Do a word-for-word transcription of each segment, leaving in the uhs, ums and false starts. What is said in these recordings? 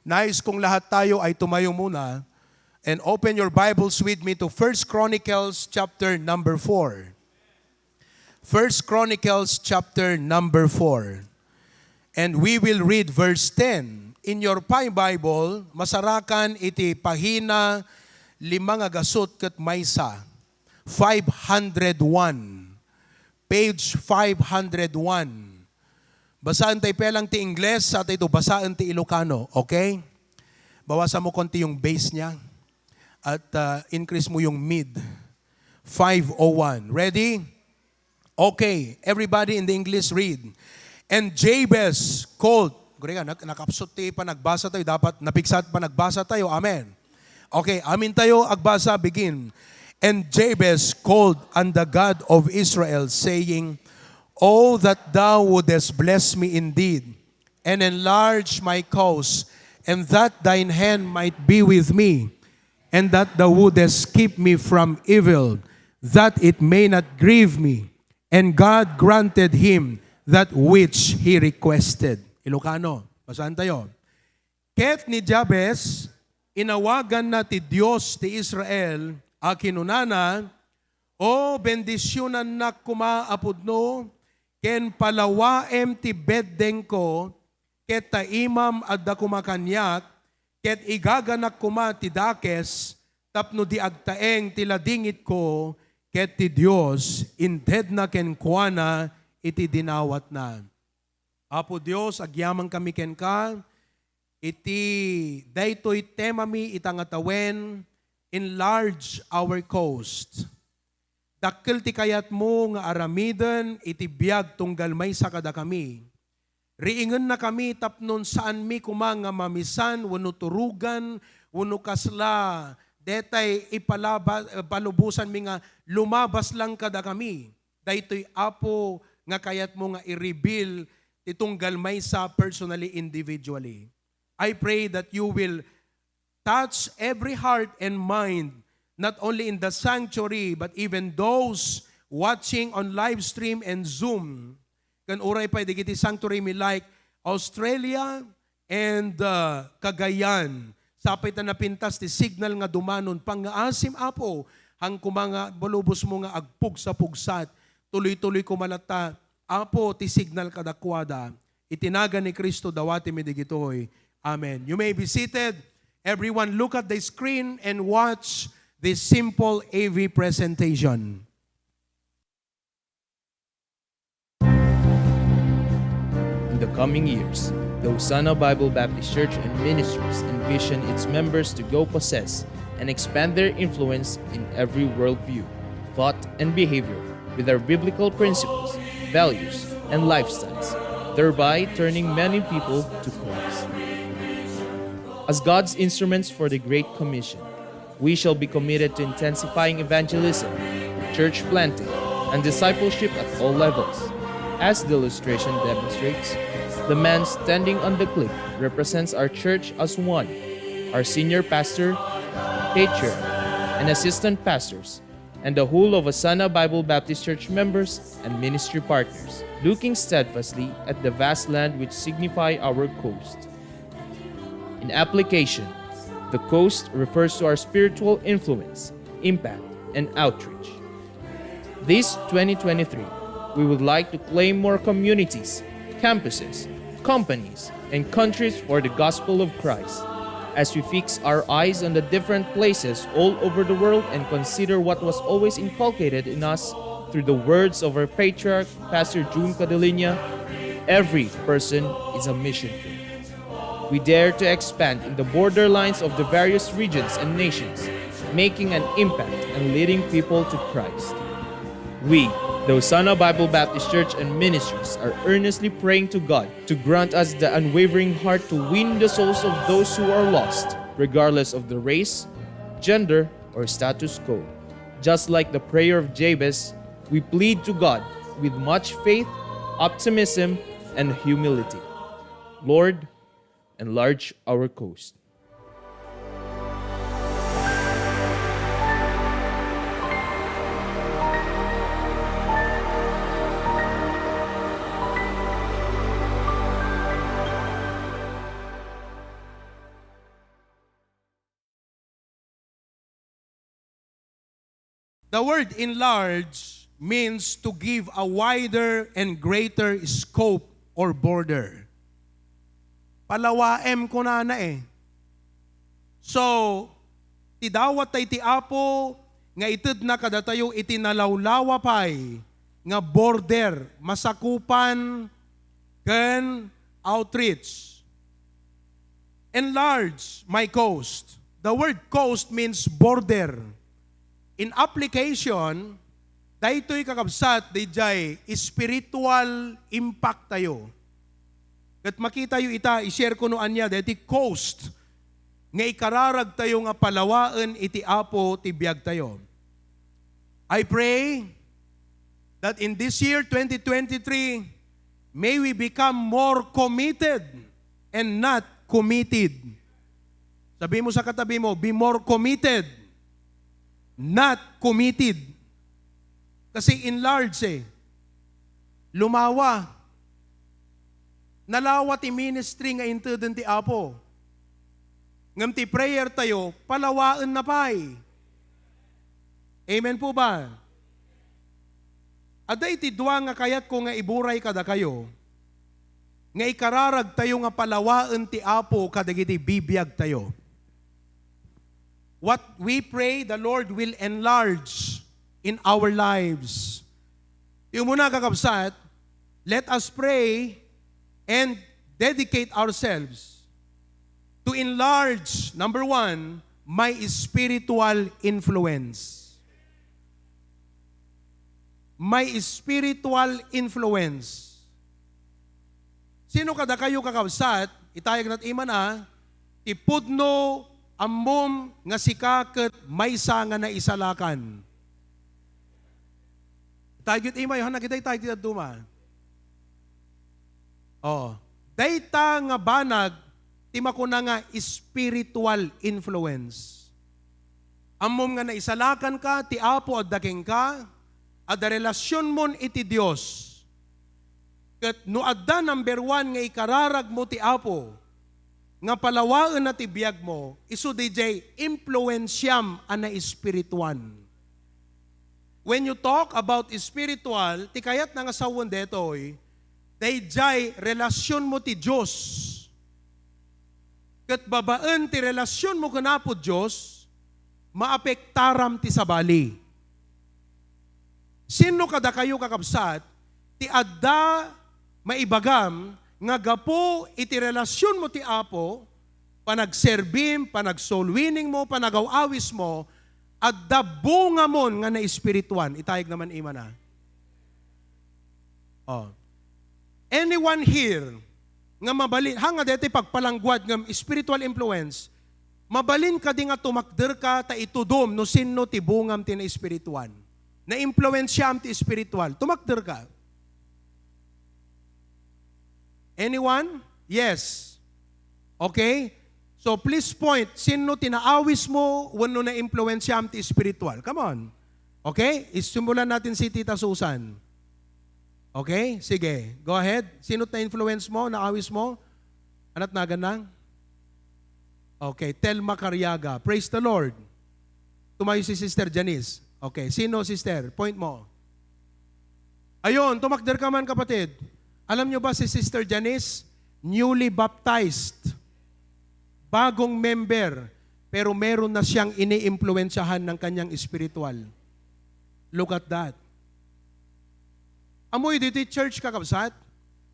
Nais kong lahat tayo ay tumayo muna and open your Bibles with me to First Chronicles chapter number four. First Chronicles chapter number four. And we will read verse ten. In your Pi Bible, masarakan iti pahina lima nga gasut ket maysa. Five hundred one. Page five hundred one. Basaen tayo pelang ti Ingles, sa tayo basaen ti Ilocano, okay? Bawasa mo konti yung bass niya at, ah, increase mo yung mid. Five oh one. Ready? Okay, everybody in the English read. And Jabez called. Guri ka, nak-, nakapsot ti panagbasa tayo. Dapat napiksat panagbasa tayo. Amen. Okay, amin tayo agbasa, begin. And Jabez called on the God of Israel, saying, "Oh, that thou wouldest bless me indeed, and enlarge my cause, and that thine hand might be with me, and that thou wouldest keep me from evil, that it may not grieve me." And God granted him that which he requested. Ilocano, basahan tayo. Ket ni Jabez, inawaganna ti Dios ti Israel a kinunana, "O, bendisionannak koma a pudno, ken palawaem ti beddengko, ket ta imam adda koma kaniak, ket igaganak koma ti dakes, tapno di agtaeng ti ladingitko, ket ti Dios intedna kenkuana iti dinawatna." Apo Dios, agyamankami kenka, iti daytoy temami ita nga tawen, enlarge our coast. Dakkel ti kayatmo nga aramiden iti biag tunggal maysa kadakami. Riingennakami tapno saanmi koma nga mamisan wenno turogan wenno kasla detay ipalaba-, palubosanmi nga lumabas lang kadakami. Daytoy, Apo, nga kayatmo nga i-reveal ti tunggal maysa personally, individually. I pray that you will touch every heart and mind, not only in the sanctuary, but even those watching on live stream and Zoom. Ken uray pay dagiti sanctuary mi like Australia and, uh, Cagayan. Sapay ta napintas ti signal nga dumanon. Pangngaasim, Apo, han koma nga balubosmo nga agpugsa-pugsat. Tuloy-tuloy koma latta, Apo, ti signal kadakuada. Iti nagan ni Cristo, dawatimi dagitoy. Amen. You may be seated. Everyone, look at the screen and watch this simple A V presentation. In the coming years, the Hosanna Bible Baptist Church and Ministries envision its members to go possess and expand their influence in every worldview, thought, and behavior with our biblical principles, values, and lifestyles, thereby turning many people to Christ. As God's instruments for the Great Commission, we shall be committed to intensifying evangelism, church planting, and discipleship at all levels. As the illustration demonstrates, the man standing on the cliff represents our church as one, our senior pastor, patriarch, and assistant pastors, and the whole of Hosanna Bible Baptist Church members and ministry partners, looking steadfastly at the vast land which signify our coast. In application, the coast refers to our spiritual influence, impact, and outreach. This twenty twenty-three, we would like to claim more communities, campuses, companies, and countries for the gospel of Christ. As we fix our eyes on the different places all over the world and consider what was always inculcated in us through the words of our patriarch, Pastor Jun Cadiliña, every person is a mission field. We dare to expand in the borderlines of the various regions and nations, making an impact and leading people to Christ. We, the Hosanna Bible Baptist Church and Ministries, are earnestly praying to God to grant us the unwavering heart to win the souls of those who are lost, regardless of the race, gender, or status quo. Just like the prayer of Jabez, we plead to God with much faith, optimism, and humility. Lord, enlarge our coast. The word enlarge means to give a wider and greater scope or border. Palawaem kunana eh. So, ti dawat tay ti Apo nga itedna kadatayo iti nalawlawa pay nga border, masakupan ken outreach. Enlarge my coast. The word coast means border. In application, daytoy kakabsat, didiay spiritual impact tayo. Ket makitayo ita, i-share ko no ania, daytoy coast nga ikararag tayo nga palawaen iti Apo ti biag tayo. I pray that in this year, twenty twenty-three, may we become more committed and not committed. Sabi mo sa katabi mo, "Be more committed, not committed." Kasi enlarge eh. Lumawa. Nalawa ti ministry nga inteden ti Apo. Ngem ti prayer tayo, palawaenna pay. Amen po ba? Adda iti dua nga kayatko nga iburay kadakayo, nga ikararag tayo nga palawaen ti Apo kadagiti bibiag tayo. What we pray, the Lord will enlarge in our lives. Ti umuna, kakabsat, let us pray and dedicate ourselves to enlarge, number one, my spiritual influence. My spiritual influence. Sino kadakayo, kakabsat, itayag nat' imana, ti pudno, ammom nga sika ket maysa nga naisalakan? Itayag iti imayo, han, agidaytayag ti dadduma. Oh, dayta nga banag ti makuna nga spiritual influence. Ammom nga naisalakanka, ti Apo adda kenka, adda relasionmon iti Dios. Ket no adda number one nga ikararagmo ti Apo, nga palawaenna ti biagmo, isu didiay impluensiam a naespirituan. When you talk about spiritual, ti kayatna nga sawen detoy, daydiay relasionmo ti Dios. Ket babaen ti relasionmo ken Apo Dios, maapektaram ti sabali. Sinno kadakayo, kakabsat, ti adda maibagam nga gapu iti relasionmo ti Apo, panagserbim, panagsoul winningmo, panagaw-awismo, adda bungamon nga naespirituan? Itayag naman imana. Oh. Anyone here nga mabalin, ha, nga deti pagpalangguad ngem spiritual influence, mabalin kadi nga tumakder ka ta itudom no sinno ti bungam ti naespirituan? Naimpluensiam ti espiritual. Tumakder ka. Anyone? Yes. Okay? So please point, sinno ti naawismo wenno naimpluensiam ti espiritual? Come on. Okay? Isimulan natin si Tita Susan. Okay? Sige. Go ahead. Sino na-influence mo, naawis mo? Anat nagan lang? Okay. Telma Cariaga. Praise the Lord. Tumayo si Sister Janice. Okay. Sino, sister? Point mo. Ayun, tumakder ka man, kapatid. Alam nyo ba si Sister Janice? Newly baptized. Bagong member. Pero meron na siyang iniimpluwensyahan ng kanyang espiritual. Look at that. Amoy dito'y church, kakabsat?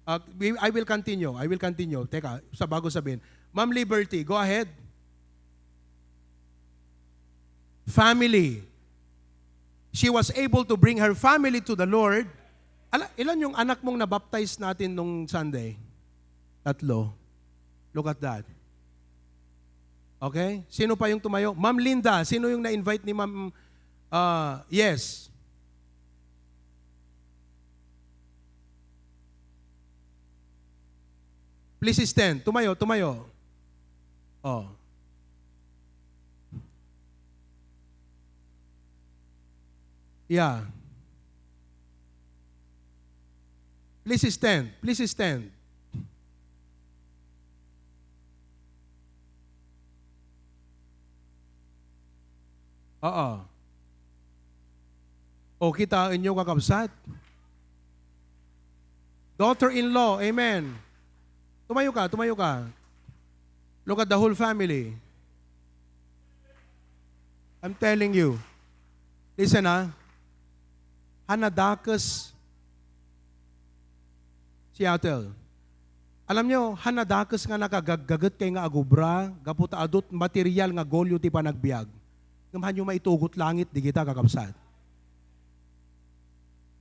Ah, we- I will continue. I will continue. Teka, sa bago sabihin. Ma'am Liberty, go ahead. Family. She was able to bring her family to the Lord. Ala, ilan yung anak mong nabaptize natin nung Sunday? Tatlo. Look at that. Okay? Sino pa yung tumayo? Ma'am Linda, sino yung na-invite ni Ma'am? Ah, yes. Please stand. Tumayo, tumayo. Oh. Yeah. Please stand. Please stand. Oo. O, kitaenyo, kakabsat. Daughter-in-law, amen. Tumayo ka, tumayo ka. Look at the whole family. I'm telling you. Listen, ha. Hanadakes Seattle. Alam nyo, hanadakes nga nakagaggaget kay nga agubra, gapu ta adut material nga golyo ti panagbiag. Ngem hanyo maitugot langit, di kita, kakabsat.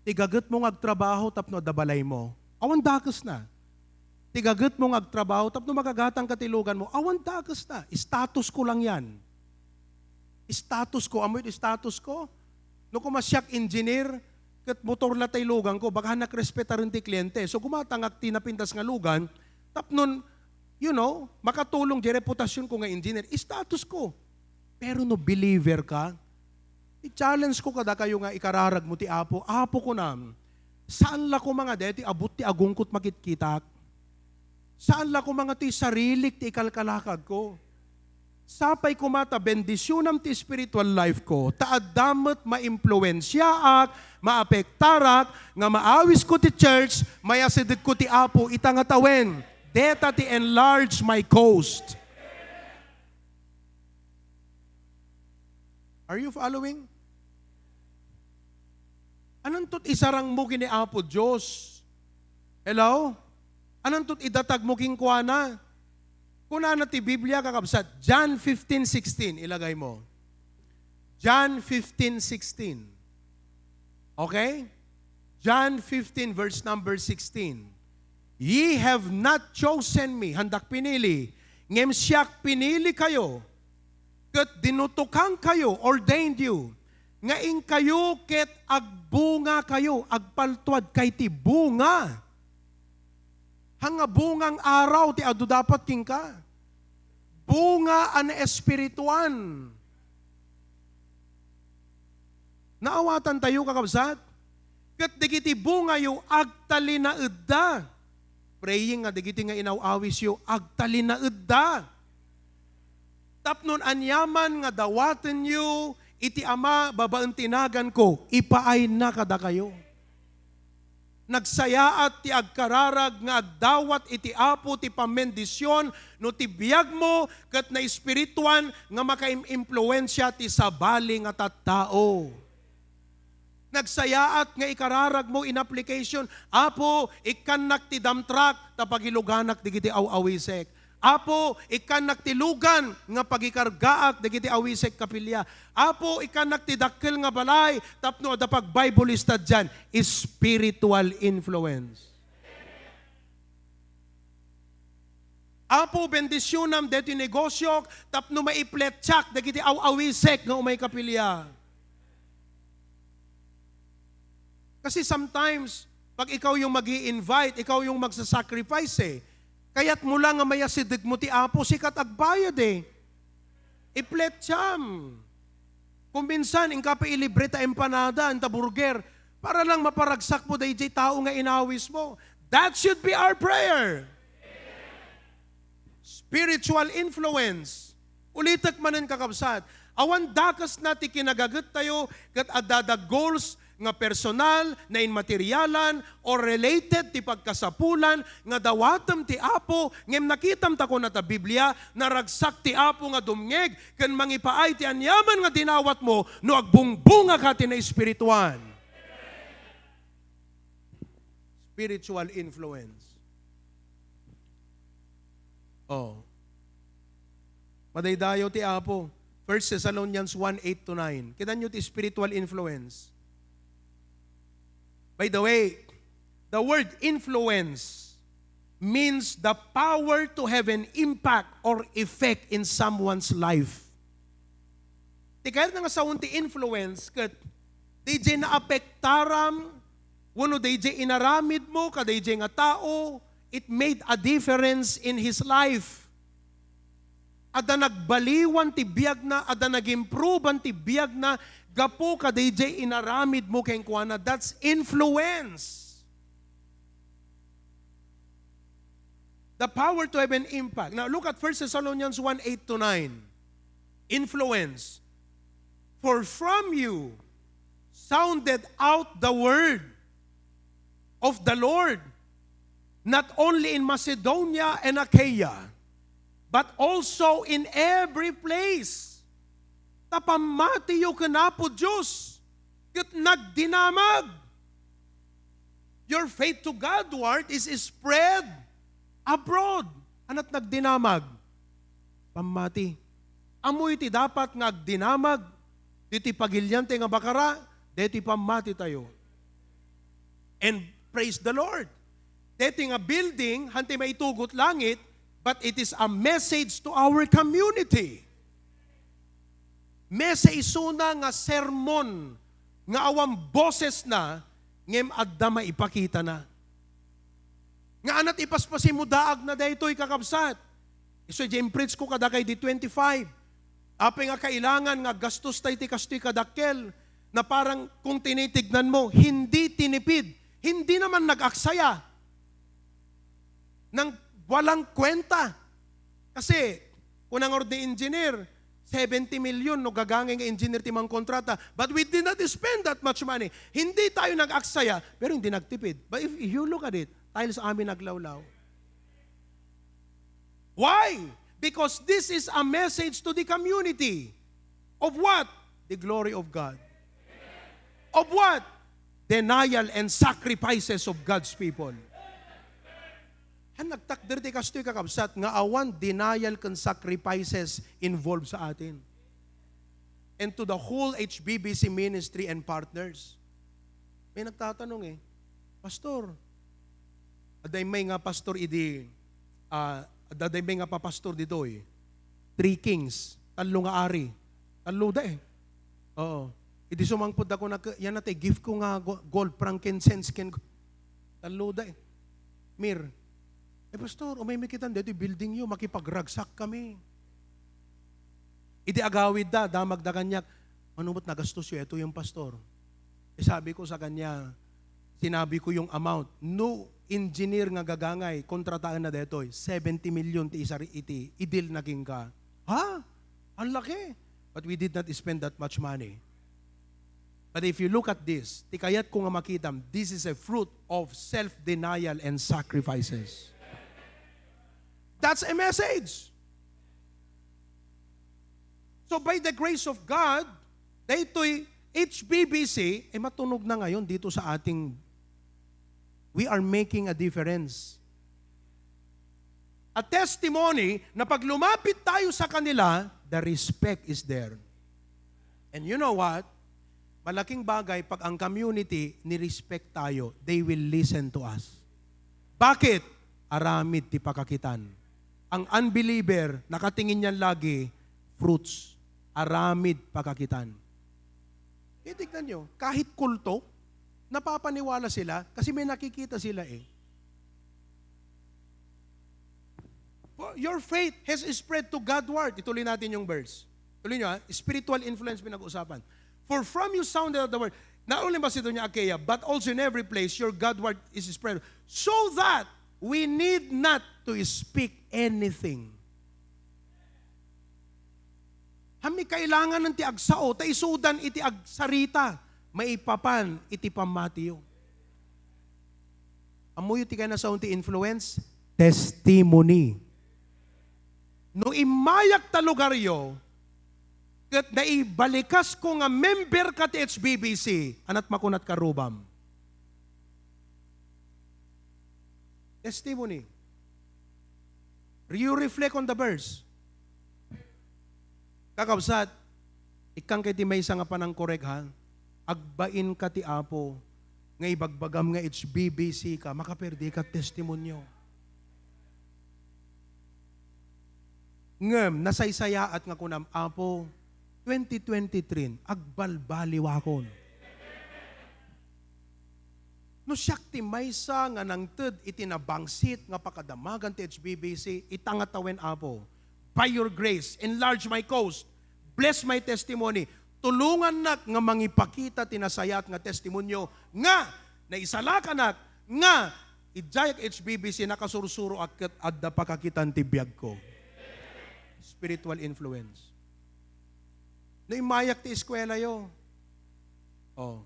Ti gagetmo nga agtrabaho tapno adda balaymo, awan dakesna. Ti gagetmo nga agtrabaho tapno makagatang ka ti luganmo, awan dakesna. Status ko lang yan. Status ko, ammoyo ti status ko? No koma siak engineer, ket motor la tay luganko, baka hannak respetaren ti kliente. So, gumatangak ti napintas nga lugan, tapnon, you know, makatulong di reputasyonko nga engineer. Status ko. Pero no believer ka, i-challenge ko kadakayo nga ikararag mo ti Apo. Apo, kunam, saan la koma nga deti abut ti agungkot makitkitak? Saan la koma nga ti sarilik ti ikalkalakagko? Sapay koma ta bendisionam ti spiritual life ko, ta adda met maimpluensiaak, maapektarak, nga maawisko ti church, mayasidegko ti Apo ita nga tawen. Deta ti enlarge my coast. Are you following? Ananto ti isarangmo ken ni Apo Dios? Hello? Ananto ti idatagmo kenkuana? Kunana ti Biblia, kakabsat, John fifteen sixteen, ilagay mo. John fifteen sixteen. Okay? John fifteen, verse number sixteen. "Ye have not chosen me," handak pinili, "ngem siak pinili kayo, ket dinutokan kayo," ordained you, "nga inkayo ket agbunga kayo," agpaltuad kay ti bunga. Haan nga bungang araw ti adu dapat kenka. Bunga a naespirituan. Naawatan tayo, kakabsat? Ket dagiti bungayo, agtalinaedda. Praying nga dagiti nga inaw-awisyo, agtalinaedda. Tapno aniaman nga dawatenyo iti Ama babaen ti naganko, ipaayna kadakayo. Nagsayaat ti agkararag nga agdawat iti Apo ti pammendision no ti biagmo ket naespirituan nga makaim-impluensia ti sabali nga tattao. Nagsayaat nga ikararagmo in application, "Apo, ikkannak ti dump truck ta pagiluganak dagiti aw-awisek. Apo, ikkannak ti lugan nga pagikargaak dagiti awisek kapilya. Apo, ikkannak ti dakkel nga balay tapno adda pag-Bible study dian." Spiritual influence. "Apo, bendisionam detoy negosiok tapno maipletsiak dagiti aw-awisek nga umay kapilya." Kasi sometimes, pag ikaw yung mag-i-invite, ikaw yung magsasacrifice eh. Kayat mo lang nga mayasideg mo ti Apo, sika ti agbayad eh. Ipletsam. Kung minsan, inka pa ilibre ta empanada, anta burger, para lang maparagsak mo dayjay tao nga inawis mo. That should be our prayer. Spiritual influence. Ulitek manen, kakabsat, awan dakesna ti kinagagettayo ket adda goals nga personal, nainmaterialan, or related ti pagkasapulan nga dawatem ti Apo, ngem nakitam ta kuna ta Biblia, naragsak ti Apo nga dumngeg ken mangipaay ti aniaman nga dinawatmo no agbungbungaka ti naespirituan. Spiritual influence. Oh. Madaydayaw ti Apo. First Thessalonians one, eight to nine. Kita nyo ti spiritual influence. By the way, the word influence means the power to have an impact or effect in someone's life. Ti kayatna nga sawen ti influence ket dayjay naapektaram wenno dayjay inaramidmo kadayjay nga tao, it made a difference in his life. Adda nagbaliwan ti biagna, adda nagimproban ti biagna gapu kadayjay inaramidmo kenkuana. That's influence. The power to have an impact. Now, look at First Thessalonians one, eight to nine. Influence. "For from you sounded out the word of the Lord, not only in Macedonia and Achaia, but also in every place. Ta pammatiyo ken Apo Dios, ket nagdinamag. Your faith to Godward is spread abroad. Ana't nagdinamag? Pammati. Ammoyo ti dapat nga agdinamag ditoy pagilian tayo nga bakara, ditoy pammati tayo. And praise the Lord. Ditoy nga building, hantay maitugot langit, but it is a message to our community. Mesa isuna nga sermon nga awan boses na, ngem adda maipakita na. Nga ana't ipaspasimmo daag na daytoy, kakabsat. Isu di impreach ko kadakay di twenty-five. Apay nga kailangan nga gastos tayo ti kastoy kadakkel na parang kung tinitignan mo, hindi tinipid. Hindi naman nag-aksaya. Nang walang kwenta. Kasi, kunang ord ni engineer, seventy million no gagangay nga engineer ti mangkontrata. But we did not spend that much money. Hindi tayo nag-aksaya, pero hindi nagtipid. But if you look at it, tiles amin naglawlaw. Why? Because this is a message to the community. Of what? The glory of God. Of what? Denial and sacrifices of God's people. Han nagtakder ti kastoy, kakabsat, nga awan denial ken sacrifices involved sa atin. And to the whole H B B C ministry and partners. May nagtatanong eh, "Pastor, adda may nga pastor idi, ah, adda may nga papastor ditoy? Three kings, tallo nga ari." Tallo da eh. Oo. Idi sumangpet ako na, "Yan na tay gift ko nga go-, gold, frankincense, ken go-," Tallo da eh. Mir, "Eh, Pastor, umay mi kitan dito building yo, makipagragsak kami." Idi agawid da, damag da kaniak, "Mano met nagastos yo ito yung pastor?" Eh, sabi ko sa kanya, sinabi ko yung amount. No engineer nga gagangay, kontrataen na detoy, seventy million ti isari iti, idil na king ka. Ha? Ang laki. But we did not spend that much money. But if you look at this, ti kayat ko nga makitam, this is a fruit of self-denial and sacrifices. That's a message. So by the grace of God, daytoy H B B C, eh, matunog na ngayon dito sa ating, we are making a difference. A testimony na pag lumapit tayo sa kanila, the respect is there. And you know what? Malaking bagay pag ang community ni-respect tayo, they will listen to us. Bakit? Aramid ti pakakitan. Ang unbeliever, nakatingin yan lagi, fruits. Aramid pakakitan. Titignan nyo, kahit kulto, napapaniwala sila kasi may nakikita sila eh. For your faith has spread to Godward. Ituloy natin yung verse. Tuloy nyo ha, spiritual influence pinag-uusapan. "For from you sounded out the word." Not only Macedonia, Achaia, but also in every place your Godward is spread. So that we need not to speak anything. Hami kailangan ti agsao, ta isudan iti agsarita, maipapan iti pammatiyo. Ammoyo ti kanasaon ti influence? Testimony. No immayak ta lugaryo, ket naibalikas ko nga member ka ti H B B C, ana't makunat ka rubam? Testimony. You reflect on the verse. Kakabsat, ikkan kay ti maysa nga panangkorek, ha? Agbain ka ti Apo nga ibagbagam nga H B B C ka, makaperdi ka testimonyo. Ngem nasaysayaat nga kunam, "Apo, twenty twenty-three, agbalbaliwakon." No siak ti maysa nga nangted iti nabangsit nga pakadamagan ti H B B C, ita nga tawen, Apo, by your grace, enlarge my cause, bless my testimony, tulongannak nga mangipakita ti nasayaat nga testimonyo nga naisalakanak nga idiay H B B C nakasursuroak ket adda pakakitan ti biagko. Spiritual influence. No immayak ti eskuelayo, Oh.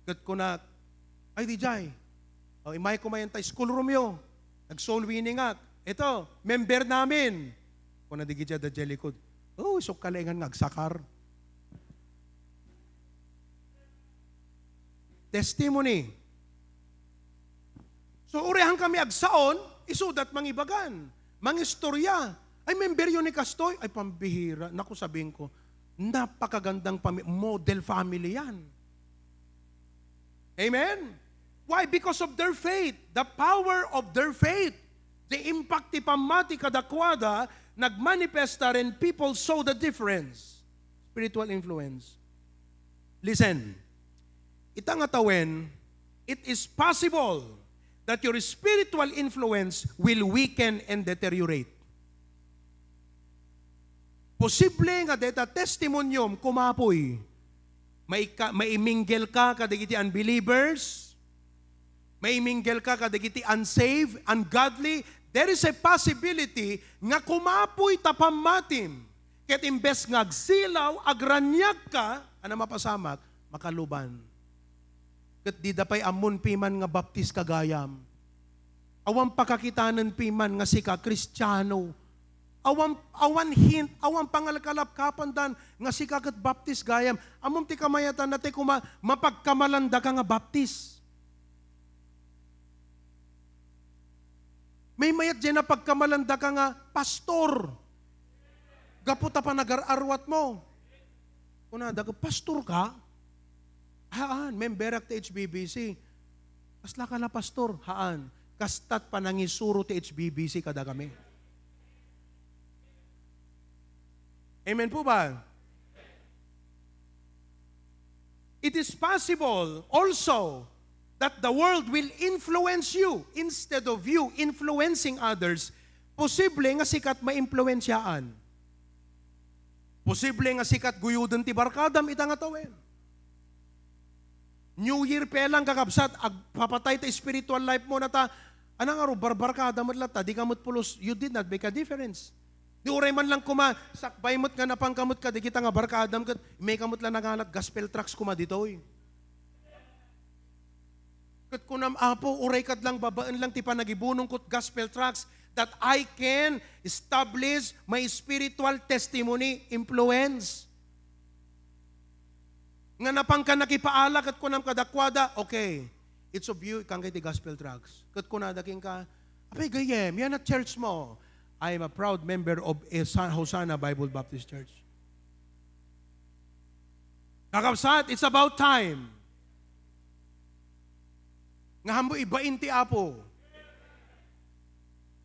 Ket kunak, "Ay, di jay. Oh, immay koma yan ta school room yo. Nag-soul winning ak. Ito, member namin." Kuna di giti adda jay likod, "Oh, isok ka laengan nga agsakar." Testimony. So, uray ahan kami agsaon, isudat mangibagan, mangistorya. "Ay, member yo ni kastoy?" "Ay, pambihira." Naku, sabing ko, napakagandang pami-, model family yan. Amen? Why? Because of their faith. The power of their faith. The impact ti pammati kadakuada nagmanifesta and people saw the difference. Spiritual influence. Listen, ita nga tawen, it is possible that your spiritual influence will weaken and deteriorate. Posible nga deta testimoniom kumapoy. Maika-, maiminggel ka kadagiti unbelievers, maiminggel ka kadagiti unsaved, ungodly. There is a possibility nga kumapoy ta pammatim. Ket imbes nga agsilaw, agraniag ka, ano mapasamak? Makaluban. Ket dida pay ammon piman nga baptis ka gayam. Awan pakakitanen piman nga sika Kristiano. Awan, awan hint, awan pangalkalapkapandan nga sika ket baptis gayam. Ammom ti kamayatanna ti kuma-, mapagkamalanda ka nga baptis. Maymayat diay napagkamalanda ka nga pastor. Gapu ta panagar-arwat mo. Kunada, "Pastor ka?" "Haan, memberak ti H B B C." "Kasla ka la, pastor?" "Haan. Kastat panangisuro ti H B B C kadakami." Amen po ba? It is possible also that the world will influence you instead of you influencing others. Posible nga sika ti maimpluensiaan. Posible nga sika ti guyuden ti barkadam ita nga tawen. New Year pa lang, kakabsat, agpapatay ta spiritual life mo na ta, anang aro, barbarkada met latta, di ka met pulos, you did not make a difference. Di uray man lang kuma, sakbay met nga napan ka met kadagita nga barkadam ket immay ka met la nangalat gospel tracts kuma ditoy. Ket kunam, "Apo, uray kad lang babaen lang ti panagibunong ket gospel tracts that I can establish my spiritual testimony, influence." Nga napan ka nakipaala ket kunam kadakuada, "Okay, it's of you, ikkan kay ti gospel tracts." Ket kunada kenka, "Apay gayyem, yan a church mo." "I am a proud member of a Sa-, Hosanna Bible Baptist Church." Kakabsat, it's about time nga hammo ibain ti Apo.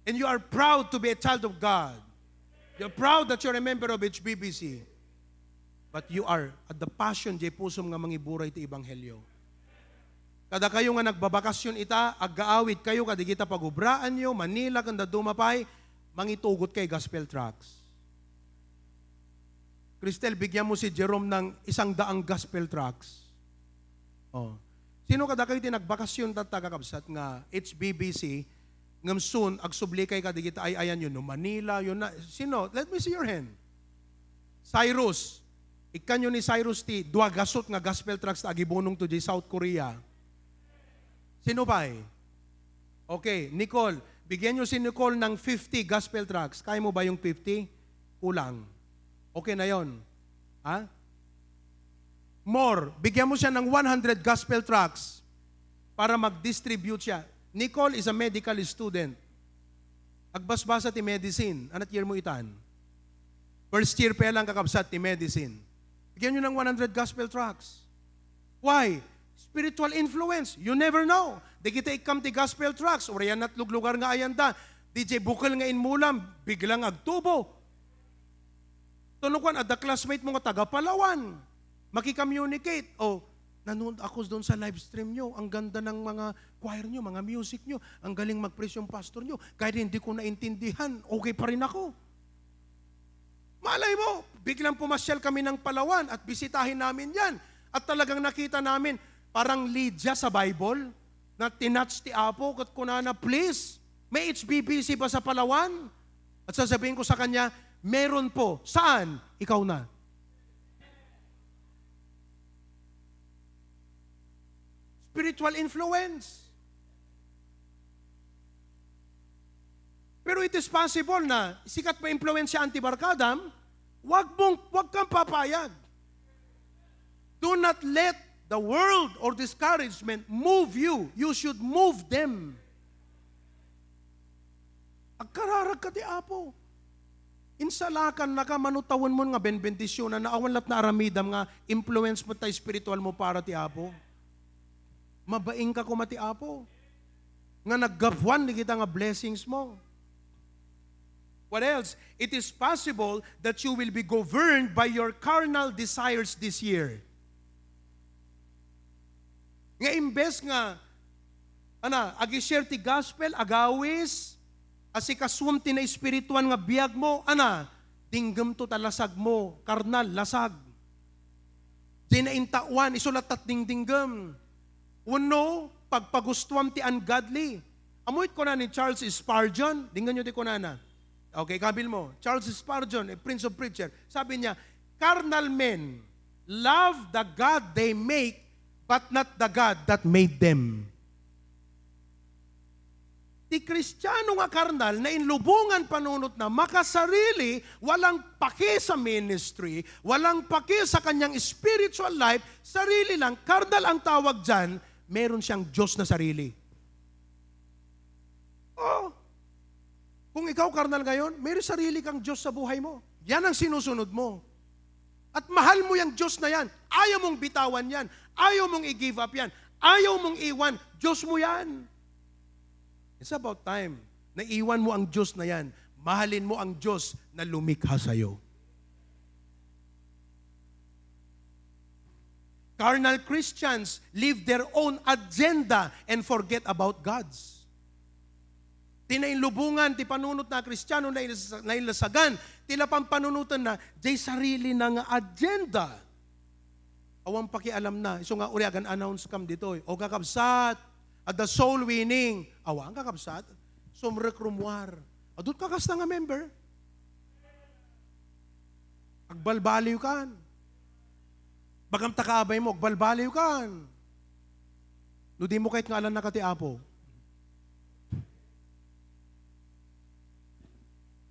And you are proud to be a child of God. You're proud that you're a member of H B B C. But you are at the passion, jay pusom nga mangiburay ti ebanghelyo. Kadakayo nga nagbabakasyon ita, aggaawid kayo kadigita pagubraanyo, Manila, ken dadduma pay, mangitugot kay gospel tracts. Cristel, bigyan mo si Jerome ng isang daang gospel tracts. Oh. Sino kadakayo ti nagbakasyon tatta, kakabsat, nga H B B C, ngem soon, agsubli kay kadigita ay-ayanyo, no Manila, yun na. Sino? Let me see your hand. Cyrus. Ikkanyo ni Cyrus ti dua gasut nga gospel tracts ta agibunong to di South Korea. Sino pay? Okay, Nicole. Bigyan nyo si Nicole ng fifty gospel tracts. Kaya mo ba yung fifty? Kulang. Okay na yon. Ha? More. Bigyan mo siya ng one hundred gospel tracts para mag-distribute siya. Nicole is a medical student. Agbasbasa ti medicine. Anat year mo itan? First year pa lang, kakabsat, ti medicine. Bigyan nyo ng one hundred gospel tracts. Why? Spiritual influence. You never know. Dagiti ikkam ti gospel tracts, uray yan natluglugar nga ayanda. D J Bukol nga inmulam, biglang agtubo. Tunukan, adda classmate mo nga taga Palawan. Makicommunicate. O, "Nanood ako doon sa live stream nyo. Ang ganda ng mga choir nyo, mga music nyo. Ang galing mag-praise yung pastor nyo. Kahit hindi ko naintindihan, okay pa rin ako." Malay mo, biglang pumasyal kami ng Palawan at bisitahin namin yan. At talagang nakita namin, parang Lydia sa Bible, na tinatch ti Apo, ket kunana, "Please, may H B B C ba sa Palawan?" At sasabihin ko sa kanya, "Meron po." "Saan?" "Ikaw na." spiritual influence. Pero it is possible na sikat maimpluwensiaan ti barkadam, wag mong, wag kang papayag. Do not let the world or discouragement move you. You should move them. Agkararag ka ti Apo. Insalakannaka, mano tawenmon nga benbendisyonanna, awan latta aramidam nga influence mo ta espiritual mo para ti Apo. Mabain ka koma ti Apo. Nga naggapuan dagita nga blessings mo. What else? It is possible that you will be governed by your carnal desires this year. Nga imbes nga, ana, agi-share ti gospel, agawis, asikasuem ti naespirituan nga biag mo, ana, dinggem to ta lasag mo, karnal, lasag. Di na intawan, isu latta ti dingdinggem. Wenno, pagpagustuam ti ungodly. Ammo it kuna ni Charles Spurgeon, dinggen yo ti kunana. Okay, kabil mo. Charles Spurgeon, a Prince of Preacher. Sabi niya, "Carnal men love the God they make, but not the God that made them." Ti Kristiano nga karnal, nainlubongan panunotna, makasarili, walang paki sa ministry, walang paki sa kanyang spiritual life, sarili lang, karnal ang tawag diyan, meron siyang Diyos na sarili. Oh, kung ikaw karnal ngayon, may sarili kang Diyos sa buhay mo. Yan ang sinusunod mo. At mahal mo yung Diyos na yan. Ayaw mong bitawan yan. Ayaw mong i-give up yan. Ayaw mong iwan. Diyos mo yan. It's about time. Naiwan mo ang Diyos na yan. Mahalin mo ang Diyos na lumikha sa'yo. Carnal Christians live their own agenda and forget about God's. Ti nainlubongan ti panunot na Kristiano, nailas-, nailasagan ti lapan panunoten na, jay sarili na nga agenda. Awan pakialam na. Isu nga uri agan-announce kam ditoy. O kakabsat, at the soul winning. Awan kakabsat. Sumrek rummuar. Adut kakasta nga member. Agbalbaliw kan. Bagam ta kaabay mo, agbalbaliw kan. No di mo kayat nga alan na ka ti Apo.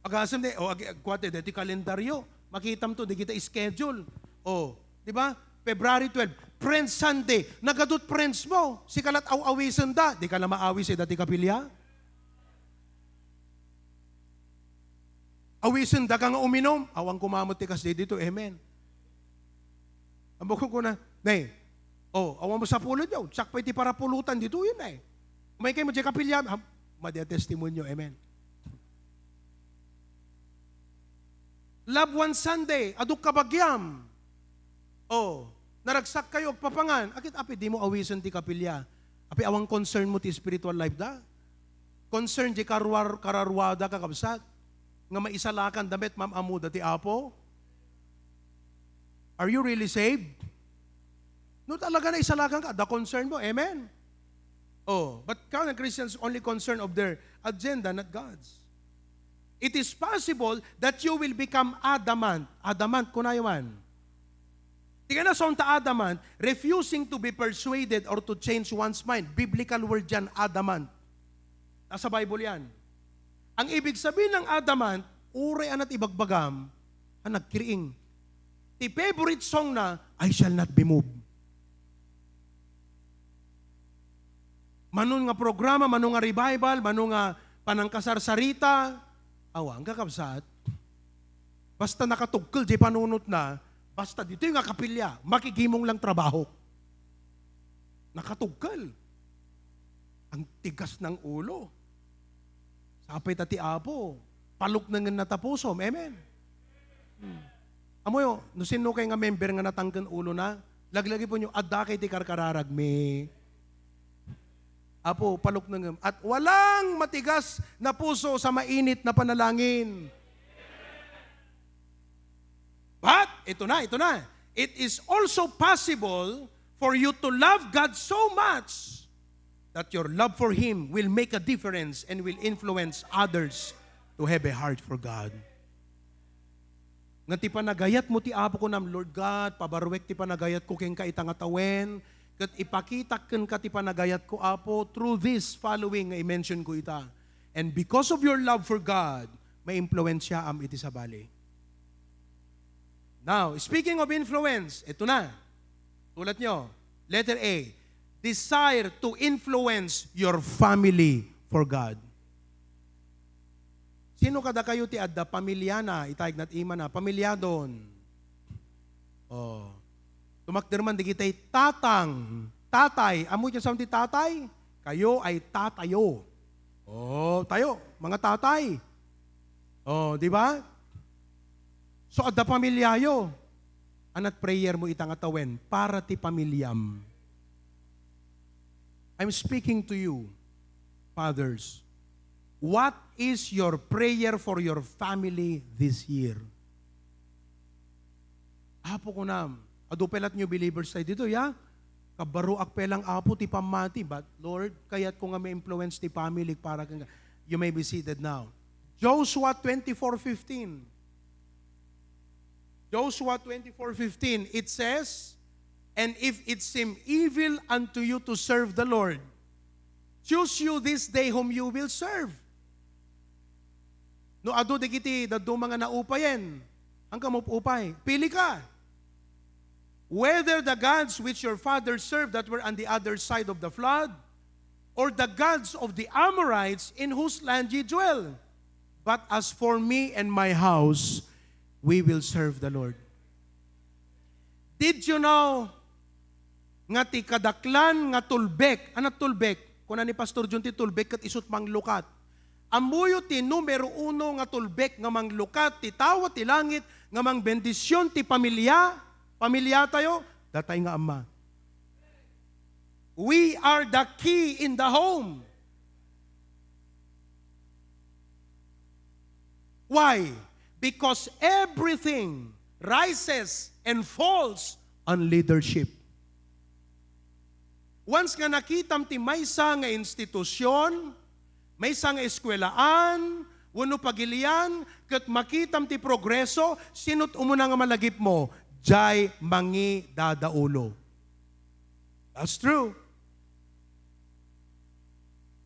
Agasem de, o ag-, agkuate, deti kalendaryo. Makitam to, di kita schedule. O, di ba? February twelve, Friends Sunday. Nagadut friends mo. Sika lat aw-awisen da. Di ka na maawis, eh, dati kapilya. Awisen da ka nga uminom. Awan kumamot ti kas di dito. Amen. Ang bukod ko na, nay, oh, awan mo sapulod yaw. Siak pa iti parapulutan dito yun eh. May kayo mo di kapilya. Ha, madia testimonyo. Amen. Love One Sunday, aduk kabagiam. Oh, naragsak kayo, agpapangan. Akit api, di mo awisen ti kapilya. Api, awang concern mo ti spiritual life da. Concern di karuar-, kararuada, kakabsat. Nga maisalakan da met mam-amuda ti Apo. Are you really saved? No talaga na isalakan ka, the concern mo, amen? Oh, but carnal Christians only concern of their agenda, not God's. It is possible that you will become adamant. Adamant, kunayo man. Tigana son ta adamant, refusing to be persuaded or to change one's mind. Biblical word yan, adamant. Nasa Bible yan. Ang ibig sabihin ng adamant, uray anat ibagbagam, ang nagkiriing. Ti favorite song na, "I shall not be moved." Mano nga programa, mano nga revival, mano nga panangkasarsarita, awan, kakabsat. Basta nakatugkel di panunot na, basta dito yung akapilya, makigimong lang trabaho. Nakatugkel. Ang tigas ng ulo. Sapay ta ti Apo, paluknengen na ta pusom. Amen. Hmm. Amoyo, no sinno kay nga member nga natangken ulo na, laglagi po nyo, adda kay ti karkararag mi. Apo, paluknengem. At walang matigas na puso sa mainit na panalangin. But, ito na, ito na. It is also possible for you to love God so much that your love for Him will make a difference and will influence others to have a heart for God. Nga ti panagayat mo ti Apo kunam, "Lord God, pabaruek ti panagayat ko kenka ita nga tawen, Ket ipakitak kenka ti panagayatko, Apo, through this following nga i-mention ko ita. And because of your love for God, maimpluwensiaam iti sabali. Now, speaking of influence, ito na. Tulad nyo, letter A, desire to influence your family for God. Sino kadakayo ti adda pamiliana, itay nat imana, pamilyadon? Oh. Tumakder man digitay tatang, tatay. Ammo ti saan ti tatay? Kayo ay tatayo. Oh, tayo, mga tatay. Oh, di ba? So, adda pamilyayo. Anat prayer mo ita nga tawen para ti pamilyam. I'm speaking to you, fathers. What is your prayer for your family this year? Apo, kunam, adu pay lat new believers tayo dito, ya? Kabaruak pay lang, Apo, ti pammati. But, Lord, kayat ko nga ma-influence ti family para kang... You may be seated now. Joshua twenty-four fifteen. Joshua twenty-four fifteen, it says, "And if it seem evil unto you to serve the Lord, choose you this day whom you will serve." No adu dagiti dadduma nga naupayen, ang kamupupay, pili ka. "Whether the gods which your fathers served that were on the other side of the flood, or the gods of the Amorites in whose land ye dwell. But as for me and my house, we will serve the Lord." Did you know nga ti kadaklan nga tulbek, anat tulbek? Kuna ni Pastor John ti tulbek ket isut manglukat. Ammoyo ti numero uno nga tulbek nga manglukat ti tawa ti langit nga mangbendision ti pamilya, pamilyatayo, datay nga ama. We are the key in the home. Why? Because everything rises and falls on leadership. Once nga nakitam ti maysa nga institusyon, maysa nga eskwelaan, wenno pagilian, ket makitam ti progreso, sino't umuna nga malagipmo? Jay mangidadaulo. That's true.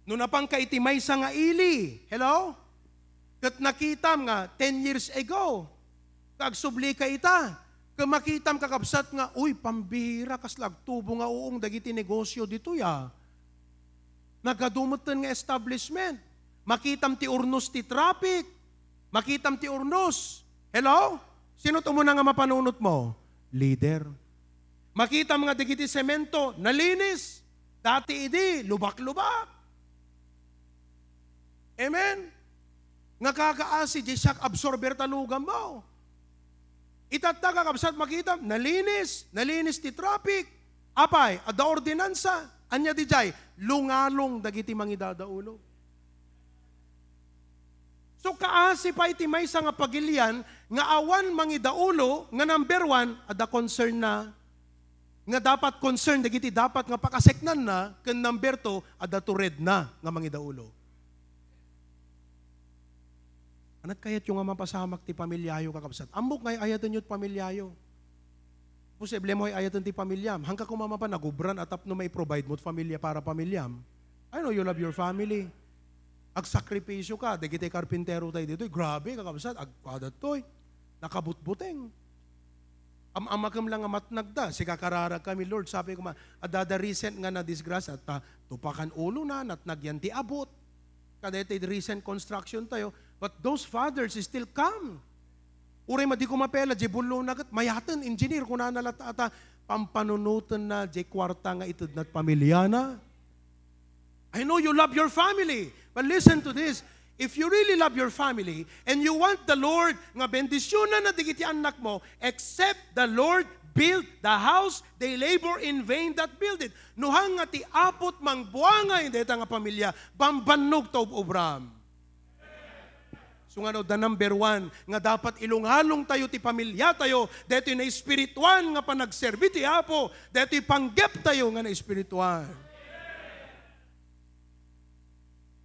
No napangka iti maysa nga ili, hello? Ket nakitam nga ten years ago, kagsublika ita, ket makitam, kakabsat, nga, uy, pambihira, kasla agtubo nga uong dagiti negosyo ditoy, a. Nagadu metten nga establishment. Makitam ti urnos ti traffic. Makitam ti urnos. Hello? Sino't umuna nga mapanunotmo? Leader. Makitam nga dagiti semento, nalinis. Dati idi, lubak-lubak. Amen? Nga kakaasi, di shock absorber ta lugammo. Itatta, kakabsat, makitam, nalinis, nalinis ti traffic. Apay, adda ordinansa. Ania didiay? Lungalong dagiti mangidadaulo. So, kaasi pay ti maysa nga pagilian nga awan mangidaulo nga number one, adda concern na, nga dapat concern dagiti dapat nga pakaseknanna, ken number two, adda turedna nga mangidaulo. Anat kayatyo nga mapasamak ti pamilyayo, kakabsat? Ammok nga ay-ayatenyo ti pamilyayo. Posible mo ay-ayaten ti pamilyam. Hangka koma mapan nagubran a tapno mai-provide mo ti pamilya para pamilyam. I know you love your family. Agsakripisyo ka, dagiti karpintero tayo ditoy. Grabe, kakabsat, agkuadat toy. Nakabutbuteng. Am-amakem lang nga matnag da, sika kararag kami, Lord, sabi ko man, adda da recent nga nadisgrasya, ta tupakan ulo na, natnag yan ti abot. Kadaytoy recent construction tayo, but those fathers still come. Uray madi ko mapela, di bullo na ket, mayaten, engineer, kunana latta ata, pampanunoten na, di kwarta nga itedna ti pamilyana. I know you love your family, but listen to this. If you really love your family and you want the Lord nga bendisyonanna dagiti annakmo, except the Lord build the house, they labor in vain that build it. No hang nga ti Apo't mangbuangay dayta nga pamilya, bambannog ta ub-ubram. So nga no, the number one nga dapat ilungalong tayo ti pamilya tayo, daytoy naespirituan nga panagserbi ti Apo, daytoy panggep tayo nga naespirituan.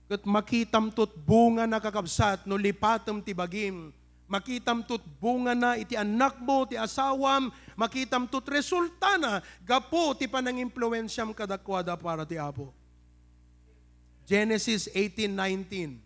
Ket makitam to't bunga na, kakabsat, no lipatem ti bagim. Makitam to't bungana iti annakmo, ti asawam, makitam to't resultana gapu ti panangimpluensiam kadakuada para ti Apo. Genesis eighteen nineteen.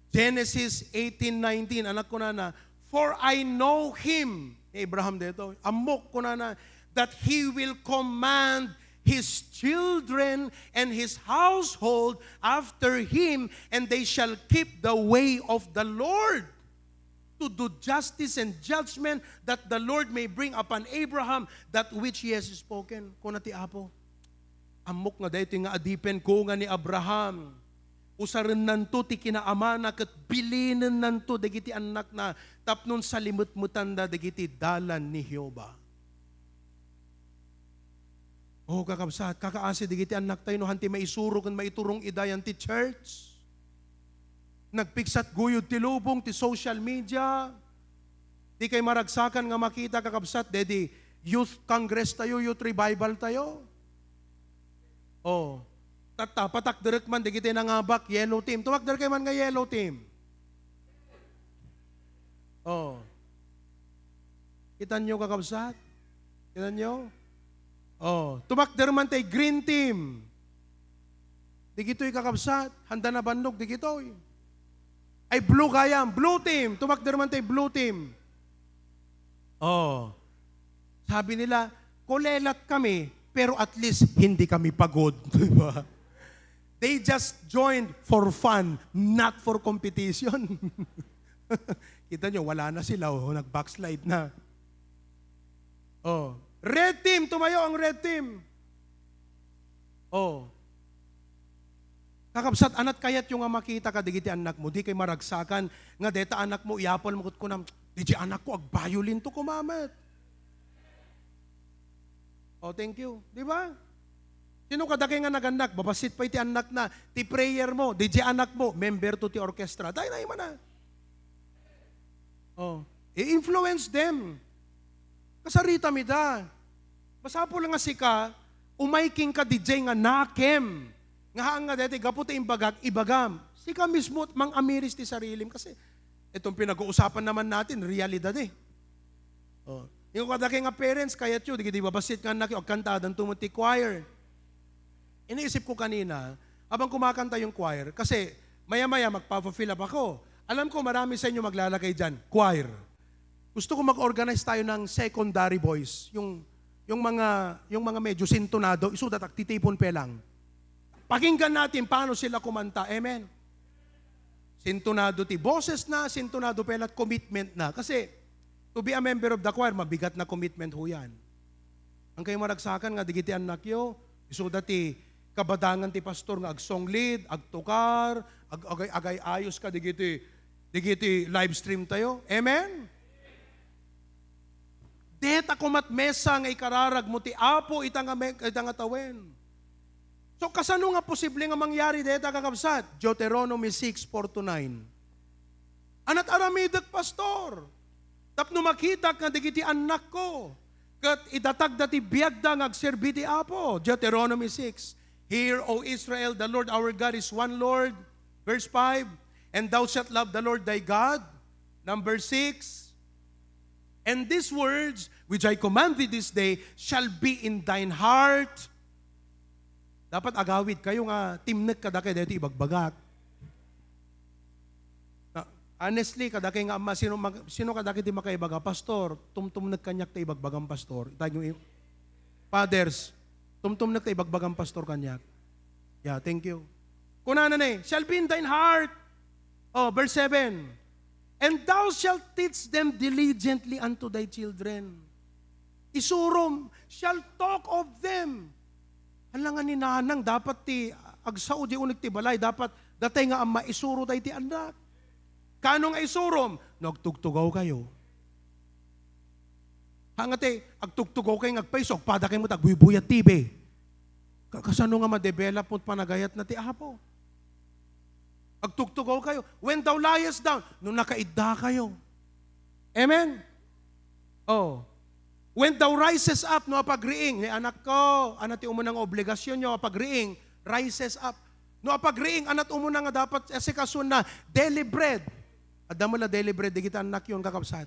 Genesis eighteen nineteen, anak kunana, "For I know him," ni Abraham dito, "ammok kunana, that he will command his children and his household after him, and they shall keep the way of the Lord to do justice and judgment, that the Lord may bring upon Abraham that which he has spoken." Kuna ti Apo. Ammok nga daytoy nga adipen ko nga ni Abraham. Usarennanto ti kinaamana ket bilinennanto dagiti annakna tapno salimetmetanda dagiti dalan ni Jehovah. Oh, kakabsat, kakaasi dagiti annaktayo no han ti maisuro ken maiturong ida yan ti church. Nagpiksat guyod ti lubong, ti social media. Di kay maragsakan nga makita, kakabsat, dedi youth congress tayo, youth revival tayo. Oh. Tatta, patakderek man, dagiti nangabak, yellow team. Tumakder kay man nga yellow team. Oh. Kita nyo, kakabsat? Kita nyo? Oh. Tumakder man tay green team. Digitoy, kakabsat, handa na bannog, digitoy. Ay, blue gayam, blue team. Tumakder man tay blue team. Oh. Sabi nila, "Kulelat kami, pero at least hindi kami pagod." Di ba? They just joined for fun, not for competition. Kita nyo, wala na sila, oh, nag-backslide na. Oh. Red team, tumayo ang red team. Oh. Kakabsat, anat kayatyo nga makita ka dagiti annakmo, di kay maragsakan nga deta annakmo, iyapulmo ket kunam, "Di di anakko, agviolento koma met." Oh, thank you. Di ba? Sino kadakay nga nagannak? Babassit pay ti annakna, ti prayer mo, di di anakmo, member to ti orchestra. Dayta imana. Oh, i-influence them. Kasaritam ida. Masapul nga sika, umay kenka diay nga nakem. Nga haan nga daytoy, gapu ta imbagak, ibagam. Sika mismo, mang-amiris ti sarilim. Kasi, itong pinag-uusapan naman natin, realidad eh. Oh. Yung kadakay nga parents, kayatyo, di, di babassit nga anak, agkantadanto met ti choir. Iniisip ko kanina, habang kumakanta yung choir, kasi maya-maya magpa-fill up ako. Alam ko marami sa inyo maglalagay dyan, choir. Gusto ko mag-organize tayo ng secondary voice, yung, yung mga, yung mga medyo sintonado, isuda ta, titipon pa lang. Pakinggan natin paano sila kumanta. Amen. Sintonado ti boses na, sintonado pa la't commitment na. Kasi, to be a member of the choir, mabigat na commitment ho yan. Ang kayo maragsakan nga, digiti annakyo, isuda ti kabadangan ti pastor nga agsong lead, agtukar, ag-, agay-, agay-ayos ka digiti, digiti live stream tayo. Amen? Deta komat mesa nga ikararag mo ti Apo ita nga me-, ita nga tawen. So, kasano nga posible nga mangyari deta, kakabsat? Deuteronomy six, four to nine. Anat aramidek, pastor, tapno makitak nga dagiti annakko, ket idatagda ti biagda nga agserbi ti Apo. Deuteronomy six, "Hear, O Israel, the Lord our God is one Lord." Verse five, "And thou shalt love the Lord thy God." Number six, "And these words which I command thee this day shall be in thine heart." Dapat agawid kayo nga timnek kadakay daytoy ibagbagak. Na, honestly, kadakay nga amma, sino, mag-, sino kadakay ti makaibaga, "Pastor, tumtumnek kaniak ta ibagbagam, Pastor." Itag yung i-, fathers, "Tumtumnek ta ibagbagam, Pastor, kaniak." Yeah, thank you. Kunana na eh, "Shall be in thine heart." Oh, verse seven. "And thou shalt teach them diligently unto thy children." Isurom, "shall talk of them." Hala nga ni nanang, dapat ti agsao di unig ti balay, dapat datay nga amma isuro tayo ti anak. Kano nga isurom? No agtugtugaw kayo. Ha nga ti, agtugtugaw kayo nga agpayso, agpada kayo mo, agbuybuyat T V. Ka-, kasano nga ma-develop mo panagayat na ti Apo? Agtugtugaw kayo. "When thou liest down," no nakaidda kayo. Amen? Oh. "When thou risest up," no apagriing, ni anak ko, ano ti umuna nga obligasyon nyo, apagriing, rises up. No apagriing, anat umuna nga dapat asikasuan na, daily bread. Adda met la daily bread dagiti annakyo, kakabsat.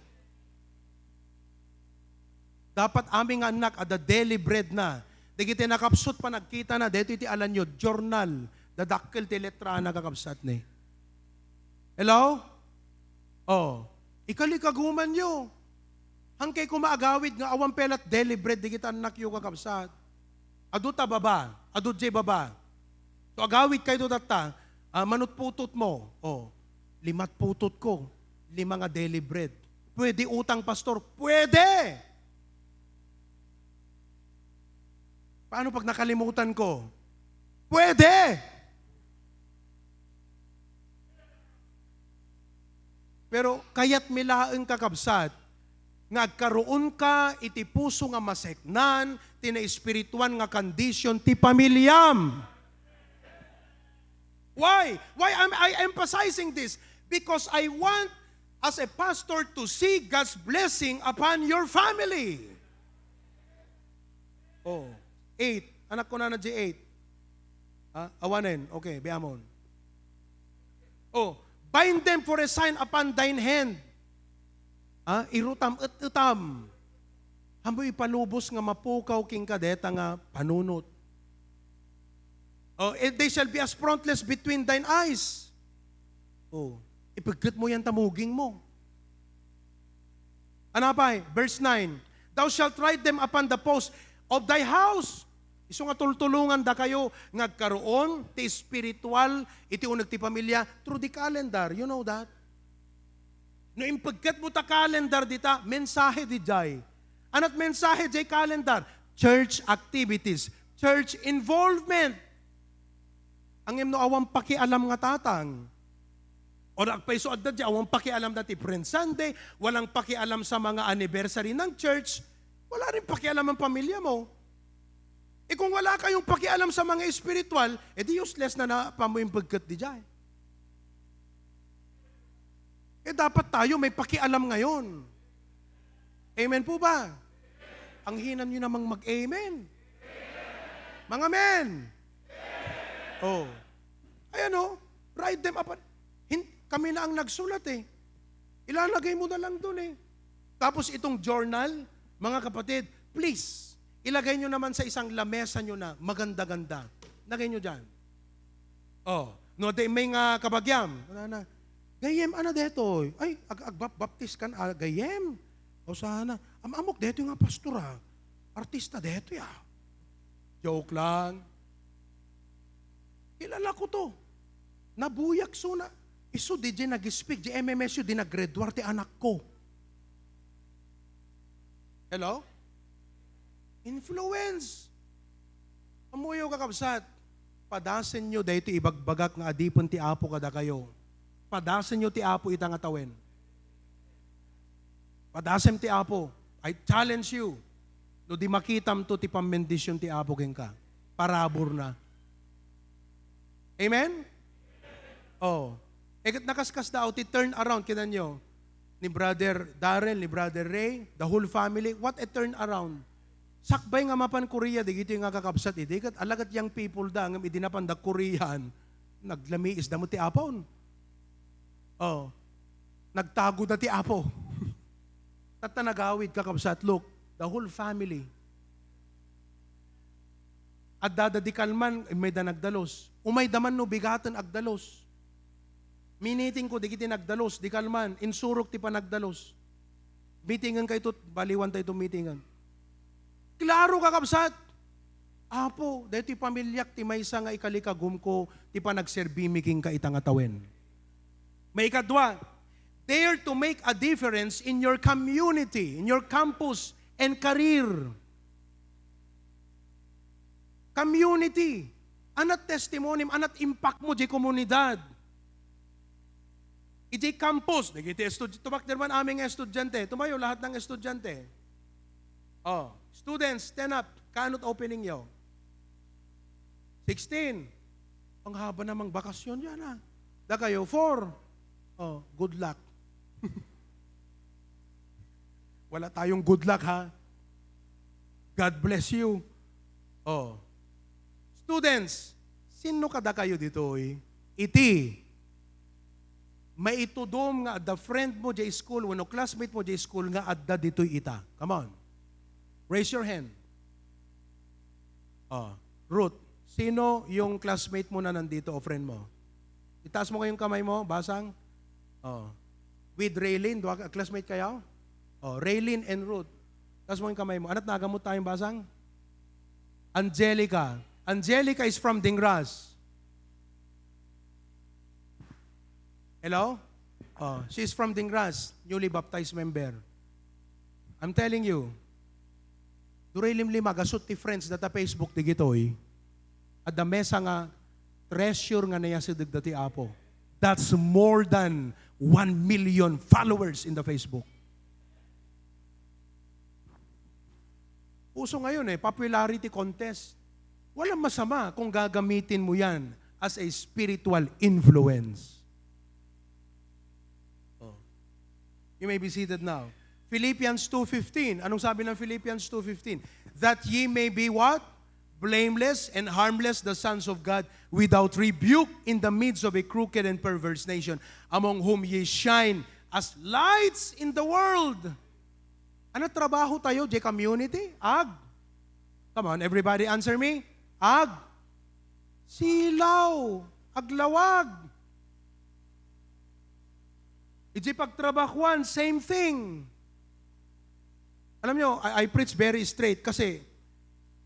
Dapat amin nga annak, adda daily bread na. Dagiti nakapsut, panagkitana, daytoy ti alanyo, journal. Dadakkel ti letrana, kakabsat, ni. Hello? Oh. Ikalikagumanyo. Hankay koma agawid nga awan pay lat daily bread dagiti annakyo, kakabsat. Adu ta baba, adu jay baba. So, agawid kayto tatta, ah, manutputot mo. Oh, limat putot ko, lima nga daily bread. Pwede utang, pastor? Pwede! Paano pag nakalimutan ko? Pwede! Pero kayatmi laeng, kakabsat, nga agkaroonka iti puso nga maseknan ti naespirituan nga condition ti pamiliam. Why? Why am I emphasizing this? Because I want, as a pastor, to see God's blessing upon your family. Oh, eight. Anak ko na na, J eight. Ah, awanen. Okay, biamon. Oh, bind them for a sign upon thine hand. Ah, irutam, et-etam. Ammo ipalubos nga mapukaw kenka deta nga panunot. Oh, and they shall be as frontlets between thine eyes. Oh, ipigket mo yan ta muging mo. Ano pay? Verse nine, "Thou shalt write them upon the post of thy house." Isu nga tultulongan dakayo nga agkaroon ti espiritual iti uneg ti pamilya through the calendar. You know that? No impigket mo ta calendar dita, mensahe di jay. Anat mensahe jay calendar? Church activities, church involvement. Ngem no awan pakialam nga tatang, o agpayso adda di awan pakialam dati Friend Sunday, walang pakialam sa mga anniversary ng church, wala rin pakialam ang pamilya mo. E kung wala kayong pakialam sa mga espiritual, edi useless na na pamuimbagkat di jay. Eh, dapat tayo may pakialam ngayon. Amen po ba? Ang hina nyo namang mag-amen. Mga amen. Oh. Ayan, oh. Write them up. Hin-, kami na ang nagsulat, eh. Ilalagay mo na lang dun, eh. Tapos itong journal, mga kapatid, please, ilagay nyo naman sa isang lamesa nyo na maganda-ganda. Lagay nyo dyan. Oh, no, di may nga kabagyam. Ano na? Gayyem, ano detoy? Ay, ag-, agbaptiskan, ah, gayyem. O sana, am-amok detoy nga pastor, ah. Artista detoy, ah. Joke lang. Kilala ko to. Nabuyak suna. Isu di jay nag-speak, di M M S U, di nag-graduate ti anak ko. Hello? Influence. Ammoyo, kakabsat, padasenyo daytoy ibagbagak nga adipen ti Apo kadakayo. Padasenyo ti Apo ita nga tawen. Padasem ti Apo. I challenge you. No di makitam to ti pambendision ti Apo kenka. Parabur na. Amen? Oh. E ket nakaskasdaaw ti turn around, kinanyo, ni Brother Darrell, ni Brother Ray, the whole family, what a turn around. Sakbay nga mapan Korea, digitoy nga kakabsat idi, ket alagad young people da, ngem idi napan da Korean, naglamiis da met ti apon. Oh. Nagtago da ti Apo. Tatta nagawid, kakabsat, look, the whole family. Adda da di kalman, umay da nagdalus. Umay da man no bigaten agdalus. Miniting ko, digiti nagdalus, di kalman, insurok ti panagdalus. Mitingen kayto, baliwan tayo itong mitingen. Klaro, kakabsat. Apo, daytoy pamiliak ti maysa nga ikalikagumko ti panagserbimi kenka ita nga tawen. Maikadua, dare to make a difference in your community, in your campus, and career. Community. Anat testimony, anat impact mo di komunidad. Iti campus, dagiti estudiante, tumakder man amin nga estudiante. Tumayo lahat ng estudiante. Oh, students, stand up. Kanut opening yo? Sixteen. Ang haba namang bakasyon yan, ha? Da kayo, four. Oh, good luck. Wala tayong good luck, ha? God bless you. Oh. Students, sino kada kayo ditoy? Iti. maitudom nga adda friend mo diay school wenno classmate mo diay school nga adda ditoy ita? Come on. Raise your hand. Oh, Ruth, sino yung classmate mo na nandito o friend mo? Itaas mo kayong kamay mo, basang. Oh. With Raylene, dua ka, classmate kayo? Oh, Raylene and Ruth. Taas mo yung kamay mo. Ana't nagamot tayong basang? Angelica. Angelica is from Dingras. Hello? Oh, she's from Dingras, newly baptized member. I'm telling you, duray limlima, gasut ti friends data Facebook digitoy. Adda mesa nga treasure nga nayasideg dati Apo. That's more than one million followers in the Facebook. Uso ngayon eh, popularity contest. Walang masama kung gagamitin mo yan as a spiritual influence. Oh. You may be seated now. Philippians two fifteen. Anong sabi ng Philippians two fifteen? "That ye may be what? Blameless and harmless, the sons of God, without rebuke in the midst of a crooked and perverse nation, among whom ye shine as lights in the world." Ano trabaho tayo, J community? Ag. Come on, everybody answer me. Ag. Silaw. Aglawag. Iti pagtrabahuan, same thing. Alam nyo, I, I preach very straight kasi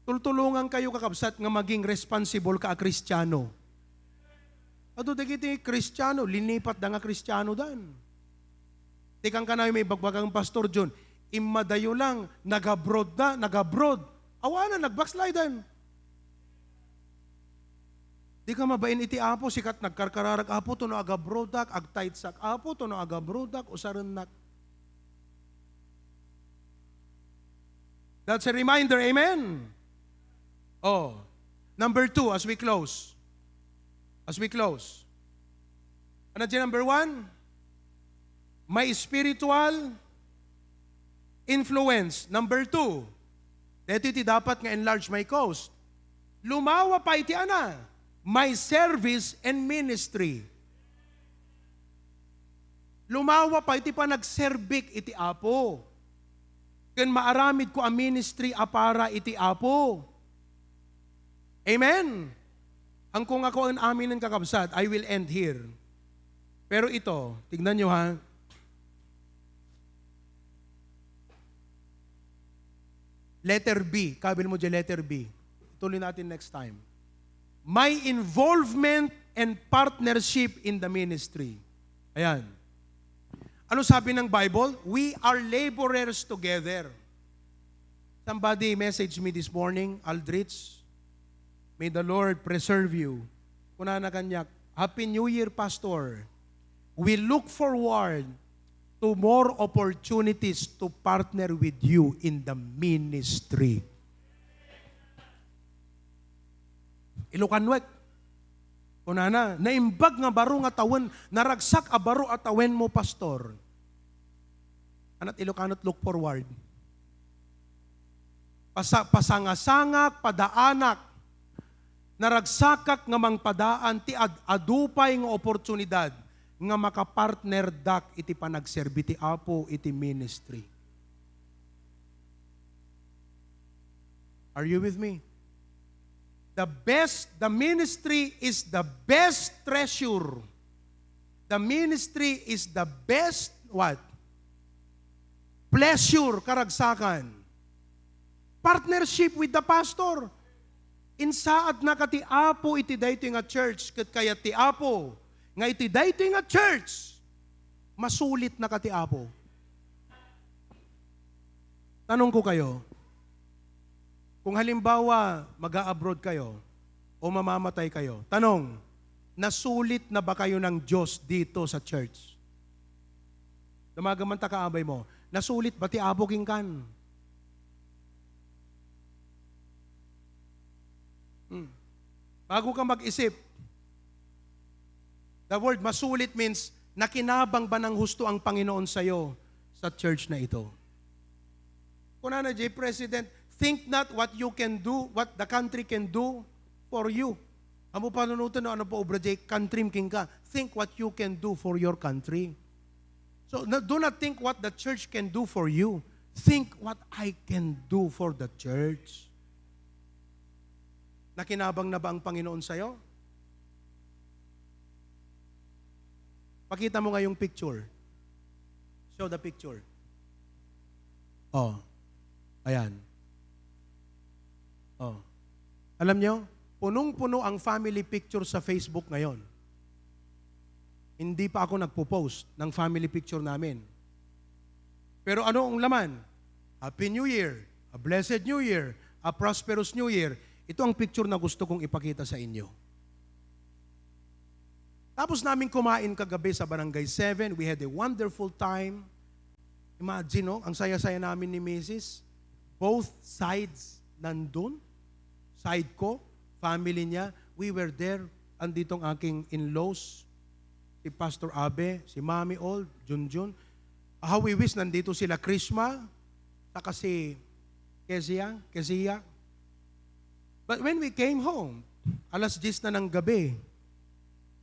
tultulungan kayo, kakabsat, nga maging responsible ka a Kristiano. Adu dagiti Kristiano, linipat da nga Kristiano dan. Ti kankanayo may bagbagang Pastor John, immadayo lang, nag-abroad na, nag-abroad. Awanan, nag-backslidean. Di ka mabain iti Apo, sikat nagkarkararag, "Apo, to no agabroadak, agtithes ak, Apo, to no agabroadak, usarennak." That's a reminder, amen? Oh. Number two, as we close. As we close. Ano di number one? My spiritual influence. Number two, dito iti dapat nga enlarge my cause. Lumawa pa iti ana, my service and ministry. Lumawa pa iti panagserbik iti Apo. Ken maaramidko a ministry a para iti Apo. Amen? Ang kung ako ang aminen, kakabsat, I will end here. Pero ito, tignan nyo ha. Letter B. Kabil mo dyan, letter B. Tuloy natin next time. My involvement and partnership in the ministry. Ayan. Ano sabi ng Bible? We are laborers together. Somebody messaged me this morning, Aldrich, may the Lord preserve you. Kunana kaniak, "Happy New Year, Pastor. We look forward to more opportunities to partner with you in the ministry." Ilocanoek. Kunana, "Naimbag nga baro nga tawen, naragsak a baro a tawen mo, Pastor." Anat Ilocano ti look forward? Pasa-, pasangasangak, padaanak. Naragsakak nga mangpadaan ti ad-adu pay nga oportunidad nga makapartnerdak iti panagserbi ti Apo iti ministry. Are you with me? The best, the ministry is the best treasure. The ministry is the best what? Pleasure, karagsakan. Partnership with the pastor. Insaadnaka ti Apo iti daytoy nga church, ket kayat ti Apo nga iti daytoy nga church, masulitnaka ti Apo. Tanongko kayo, kung halimbawa, mag-a-abroad kayo o mamamatay kayo, tanong, nasulit na ba kayo ng Diyos dito sa church? Damagan man ta kaabay mo, nasulit ba ti Apo kenkan? Hmm. Bago ka mag-isip, the word masulit means nakinabang ba ng husto ang Panginoon sa'yo sa church na ito? Kunana, J President, "Think not what you can do, what the country can do for you." Ammo panunoten no ano pa obra jay country kenka. Think what you can do for your country. So, na, do not think what the church can do for you. Think what I can do for the church. Nakinabang na ba ang Panginoon sa'yo? Pakita mo nga yung picture. Show the picture. Oh. Ayan. Oh. Alam nyo, punong-puno ang family picture sa Facebook ngayon. Hindi pa ako nagpo-post ng family picture namin. Pero ano ang laman? Happy New Year, a blessed New Year, a prosperous New Year. Ito ang picture na gusto kong ipakita sa inyo. Tapos namin kumain kagabi sa Barangay seven. We had a wonderful time. Imagine, no? Ang saya-saya namin ni Misis. Both sides nandun. Side ko, family niya. We were there. Andito ang aking in-laws. Si Pastor Abe, si Mami Old, Junjun. How we wish nandito sila Krishma, saka si Kezia, Kezia. But when we came home, alas diyes na ng gabi,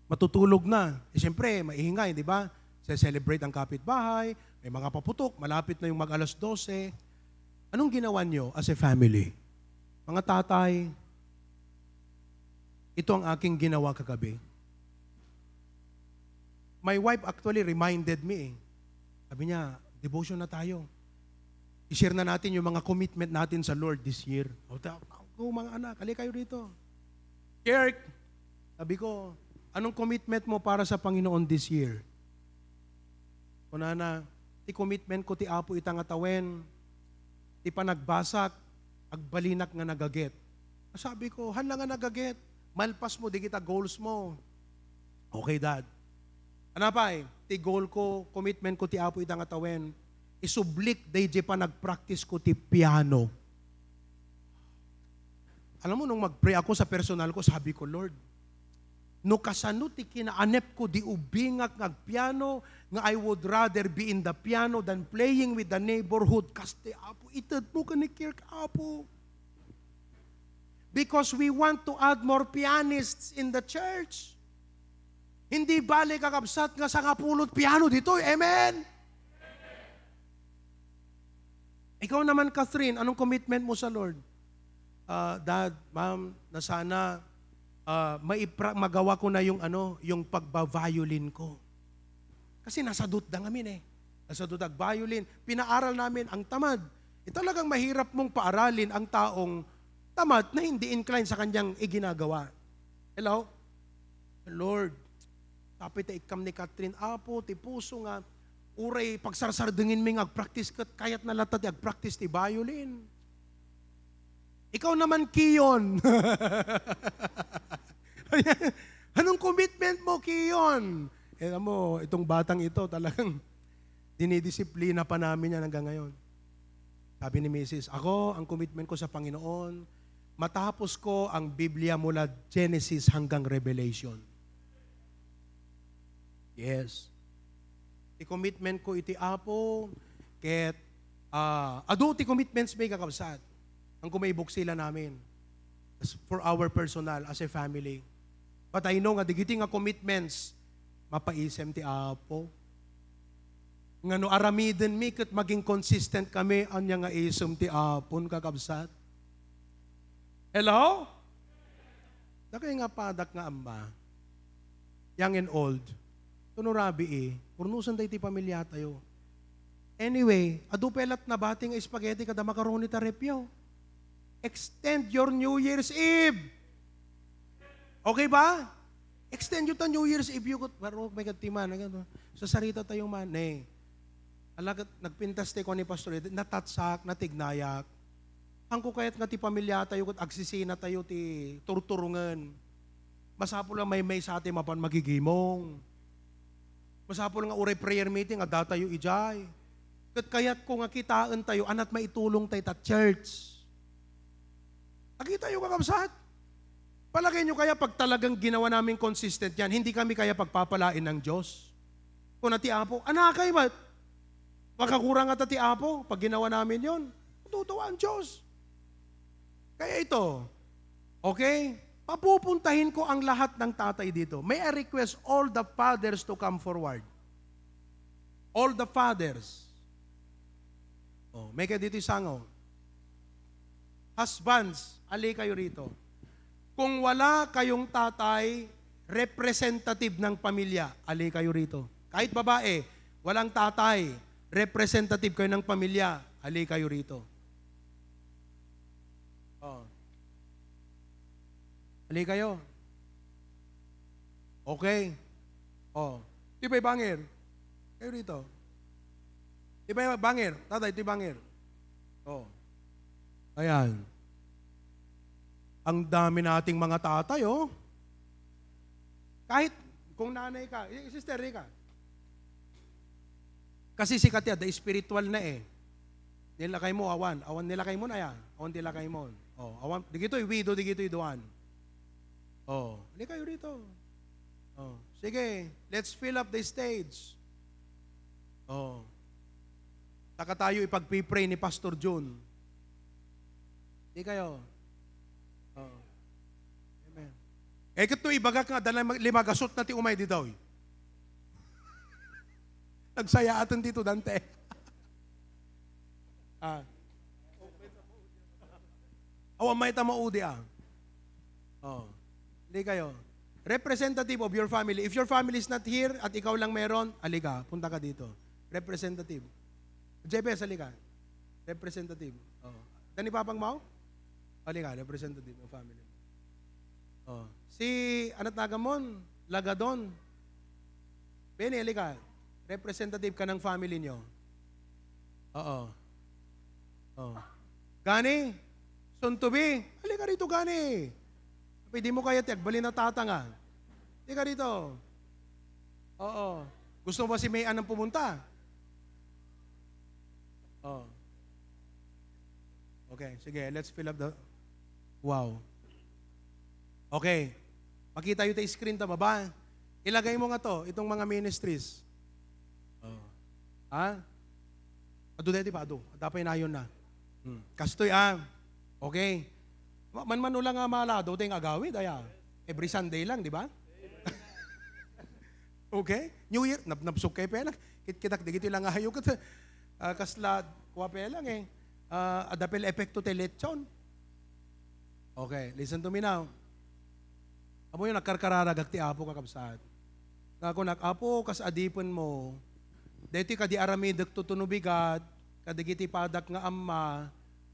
matutulog na. Eh, siyempre, maingay, di ba? Se-celebrate ang kapitbahay, may mga paputok, malapit na yung mag-alas dose. Anong ginawa nyo as a family? Mga tatay, ito ang aking ginawa kagabi. My wife actually reminded me eh. Sabi niya, "Devotion na tayo. I-share na natin yung mga commitment natin sa Lord this year." O, ta-, "Go, mga anak, ali kayo dito." "Kirk," sabi ko, "anong commitment mo para sa Panginoon this year?" Kunana, "Ti commitment ko ti Apo ita nga tawen, ti panagbasak, agbalinak nga nagaget." Sabi ko, "Haan la nga nagaget, malpas mo, di kita goals mo." "Okay, Dad." Anapay, ti goal ko, commitment ko ti Apo ita nga tawen, isublik dayjay panagpractice ko ti piano. Alam mo, nung mag-pray ako sa personal ko, sabi ko, "Lord, no kasano ti kinaanep ko, di ubingak nga agpiano, nga I would rather be in the piano than playing with the neighborhood." Kastoy, Apo, ited mo ka ni Kirk, Apo. Because we want to add more pianists in the church. Hindi bale, kakabsat, nga sangapulot piano ditoy. Amen? Ikaw naman, Catherine, anong commitment mo sa Lord? "Ah, Dad, Ma'am, na sana, ah, maipra-, magawa ko na yung, ano, yung pagba-violin ko." Kasi nasadut da ngamin eh. Nasadut ag violin. Pinaaral namin ang tamad. Eh, talagang mahirap mong paaralin ang taong tamad na hindi inclined sa kanyang iginagawa. Hello? Lord, tapay ta ikkam ni Catherine, Apo, ti puso nga, uray pagsarsardengin mi nga agpractice ket kayatna latta ti agpractice ti violin. Ikaw naman, Kion. Anong commitment mo, Kion? Eh, alam mo, itong batang ito, talagang dinidisiplina pa namin yan hanggang ngayon. Sabi ni Misis, "Ako, ang commitment ko sa Panginoon, matapos ko ang Biblia mula Genesis hanggang Revelation." Yes. Ti commitment ko iti Apo, ket, ah, adu ti commitments mi, kakabsat. Ang kumaibuksila namin as for our personal, as a family. But I know nga digiti nga commitments, mapaisem ti Apo. Nga no aramiden mi ket maging consistent kami, ania nga isem ti Apon, kakabsat? Hello? Dakay nga padak nga amma, young and old, tuno rabii, urnusen daytoy pamilya tayo. Anyway, adu pay lat nabati nga spaghetti kada macaroni ta repyo. Extend your New Year's Eve. Okay ba? Extend yo ta New Year's Eve yo ket, baro, may kadti man, ano, sasarita tayo man, eh. Ala ket nagpintas ti kuan ni Pastor Ed, natatsak, natignayak. Haanko kayat nga ti pamilya tayo ket agsisina tayo ti turturungen. Masapul nga maymaysa ti mapan magigimong. Masapul nga uray prayer meeting, adda tayo idiay. Ket kayatko nga kitaen tayo, ania't maitulong tayo ta church. Agitayo, kakabsat. Palagay nyo kaya pag talagang ginawa namin consistent yan, hindi kami kaya pagpapalain ng Diyos? Kuna ti Apo, "Anakay met, makakurang ata ti Apo pag ginawa namin yon." Tutuwa ang Diyos. Kaya ito, okay? Papupuntahin ko ang lahat ng tatay dito. May I request all the fathers to come forward? All the fathers. Oh, may kayo dito isango. Husbands, ali kayo rito. Kung wala kayong tatay, representative ng pamilya, ali kayo rito. Kahit babae, walang tatay, representative kayo ng pamilya, ali kayo rito. Oh. Ali kayo. Okay. Oh. Di ba bangir? Kayo rito. Di ba bangir? Tatay, di bangir. Oh. Ayan. Ang dami nating mga tatay, oh. Kahit kung nanay ka, eh, sister ka, kasi si Katia, the spiritual na eh. Nilakay mo, awan. Awan nilakay mo na ya. Awan nilakay mo. Oh, awan. Digito'y widow, digito'y duan. Oh, hindi kayo dito. Oh, sige, let's fill up the stage. Oh. Saka tayo ipagpipray ni Pastor Jun. Di kayo. Oh. Amen. Eh, kito ibagak nga, dala lima gasot na ti umay di daw. Nagsayaatan dito, Dante. Ah. Awan may ta maudi, ah. Oh. Hindi kayo. Representative of your family. If your family is not here at ikaw lang meron, ali ka, punta ka dito. Representative. J P S, ali ka. Representative. Oh. Dani Papang Mau? Ali ka, representative ng family. Oh. Si, anat nagamon, Lagadon. Benny, ali ka. Representative ka ng family nyo. Oo. Oh. Gani, soon to be, ali ka rito, Gani. Pwede mo kaya ti agbalin na tatanga. Di ka rito. Oo. Gusto mo ba si May Ann ang pumunta? Oh. Okay, sige, let's fill up the, wow. Okay. Pakita yu ta screen ta baba. Ilagay mo nga to, itong mga ministries. Oh. Ha? Adu deti pa, adu. Adda pay nayon na. Hmm. Kastoy, ah. Okay. Ma-, man man ula nga malado, tayong agawid, aya. Every Sunday lang, di ba? Okay? New Year, nap-, napsuk kayo pa lang. Kit-, kitak, di kito lang ayo. Kat-, ah, kasla, kuha pa lang eh. Ah, adda pay epekto ti lechon. Okay, listen to me now. Amo yung nagkarkararagak ti Apo, kakabsat. Nga kunak, "Apo, kas adipen mo, daytoy kadi aramidek to no bigat, kadagiti padak nga amma,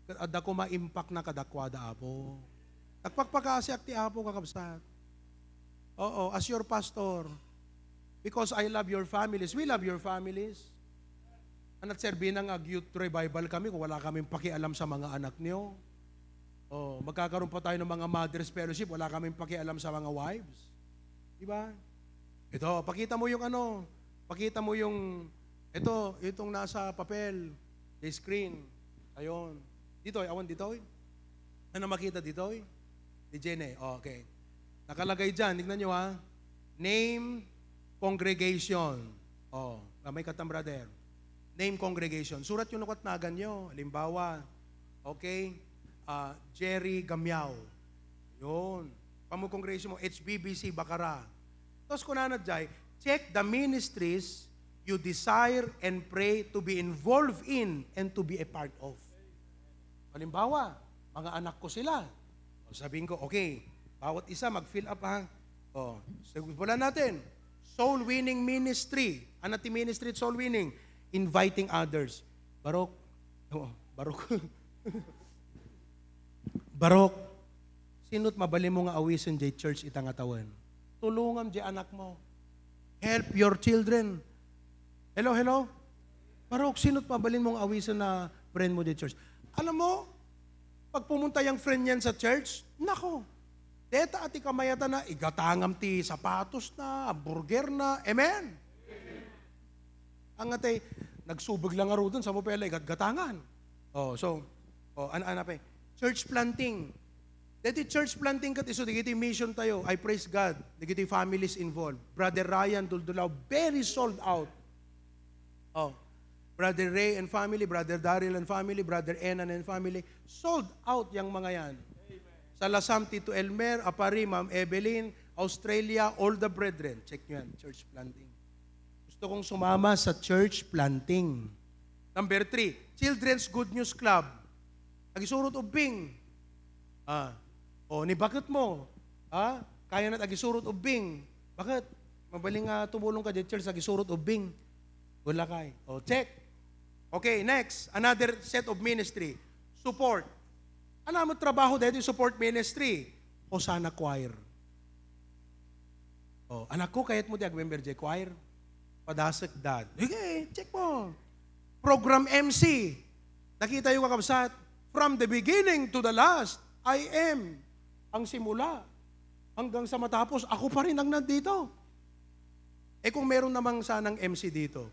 ket adda koma impact na kadakuada, Apo." Nagpakpakaasiak ti Apo, kakabsat. Oo, as your pastor. Because I love your families. We love your families. Anat serbi na nga ag-youth revival kami kung wala kaming pakialam sa mga anak niyo. Oh, magkakaroon pa tayo ng mga mothers fellowship, wala kaming pakialam sa mga wives. Di ba? Ito, pakita mo yung ano, pakita mo yung, ito, itong nasa papel, the screen. Ayun. Dito, awan dito. Ano makita dito? Ni Jenny. Oh, okay. Nakalagay dyan, tignan nyo ha. Name, congregation. Oh, may katang brother. Name, congregation. Surat yung nakuat nagan nyo. Halimbawa, okay, ah, Jerry Gamiao. Yun. Pamo congregation mo, H B B C Bacara. Tapos kunana jay, check the ministries you desire and pray to be involved in and to be a part of. Halimbawa, mga anak ko sila. O, sabihin ko, okay, bawat isa mag-fill up ha. O, simulan natin. Soul winning ministry. Ano ti ministry ti soul winning? Inviting others. Barok. O, barok. Barok. Sino't mabalin mo nga awisen jay church ita nga tawen? Tulongam jay anak mo. Help your children. Hello, hello? Barok, sino't mabalin mong awisen na friend mo di church? Alam mo, pag pumunta yung friend niyan sa church, nako, deta ati kamayatan na, igatangam ti sapatos na, hamburger na. Amen? Ang atay, nagsubag lang nga rudon, sa mo pala igatgatangan. Oh, so, oh, ano, ano pa eh? Church planting. Deti church planting ket isu dagiti mission tayo. I praise God. Dagiti families involved. Brother Ryan Duldulao, very sold out. Oh. Brother Ray and family, Brother Daryl and family, Brother Enan and family, sold out yang mga yan. Salasam, Tito Elmer, Apari, Ma'am Evelyn, Australia, all the brethren. Check nyo yan, church planting. Gusto kong sumama sa church planting. Number three, Children's Good News Club. Agisurot ubbing. Ah. O, ni bakit mo? Ha? Kaya na agisurot ubbing. Bakit? Mabaling nga tumulong ka dyan, Charles, agisurot ubbing. Wala kay. O, check. Okay, next. Another set of ministry. Support. Ano mo trabaho dito yung support ministry? Hosanna Choir. O, anak ko, kayat mo di agmember di choir? Padasek, dad. Sige, check mo. Program M C. Nakita yung kakabsat, from the beginning to the last, I am ang simula. Hanggang sa matapos, ako pa rin ang nandito. Eh kung meron namang sanang M C dito,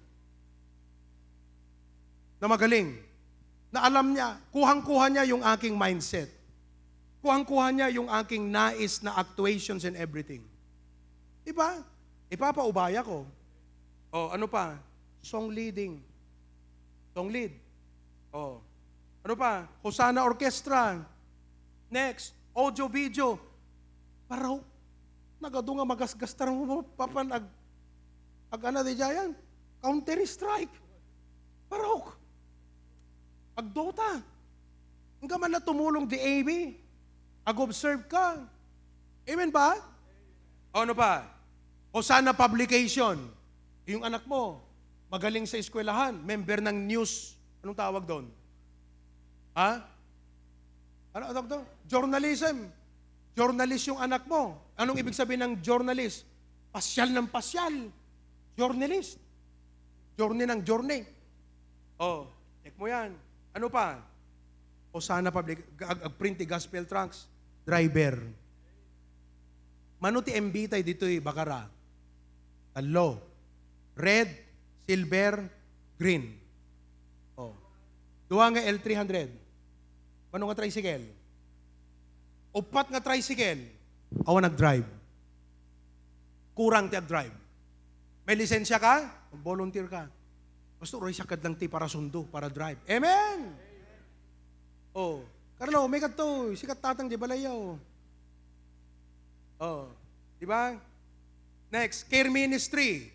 na magaling, na alam niya, kuhang-kuha niya yung aking mindset. Kuhang-kuha niya yung aking nais na actuations and everything. Di ba? Ipapaubaya ko. O, ano pa? Song leading. Song lead. O. Ano pa? Hosanna Orchestra. Next, audio video. Paraw, nagadu nga magasgastar mo papan ag, ag-, ano di dyan? Counter Strike. Paraw. Ag-Dota. Ang ka man na tumulong di A B. Ag-observe ka. Amen ba? O, ano pa? Hosanna Publication. Yung anak mo, magaling sa eskwelahan, member ng news. Anong tawag doon? Ha? Ano ang tawag doon? Journalism. Journalist yung anak mo. Anong ibig sabihin ng journalist? Pasyal ng pasyal. Journalist. Journey ng journey. O, check mo yan. Ano pa? Hosanna Public, ag-, ag-print ti gospel tracts. Driver. Mano ti M B tay ditoy Bacara? Tallo. Red, silver, green. O. Dua nga L three hundred. Mano nga tricycle? Upat nga tricycle. Awan nag-drive. Kurang ti ag-drive. May lisensya ka? Mag-volunteer ka. Basta uray siya kadlang ti parasundo, para drive. Amen! O. Carlo, may kadto, sikat tatang di balayaw. O. Di ba? Next, care ministry.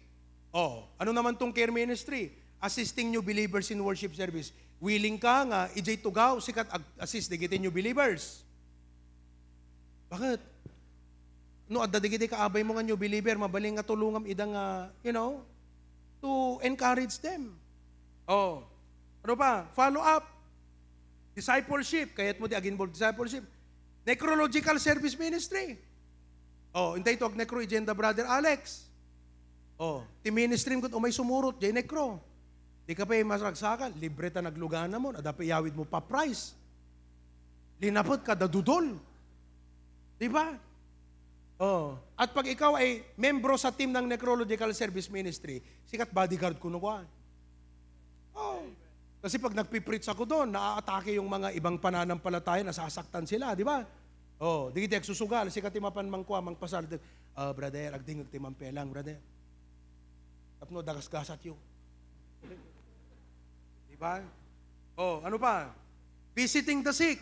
O. Ano naman tong care ministry? Assisting new believers in worship service. Willing ka nga, ijay tugaw, sikat ag-assist dagiti new believers. Bakit? No, adda dagiti kaabay mo nga new believer, mabalin nga tulongam ida nga, you know, to encourage them. O. Ano pa? Follow up. Discipleship. Kayat mo di ag-involve discipleship. Necrological service ministry. O, intay to ag-necro ijay da Brother Alex. O, ti ministry mo ket umay sumurot, jay necro. Di ka pay masaragsakan, libre ta nagluganamon, adda pay iyawid mo pa price. Linapet ka da dudol. Di ba? O. At pag ikaw ay membro sa team ng Necrological Service Ministry, sikat bodyguard kuno kua. O. Kasi pag nagpipreach ako doon, naaatake yung mga ibang pananampalataya, nasasaktan sila, di ba? O, di kita agsusugal, sikat ti mapan mangkua, mangpasal, "Ah, brother, agdingeg ti mampelang, brother. Tapno dagasgasat yo." Di ba? O, ano pa? Visiting the sick.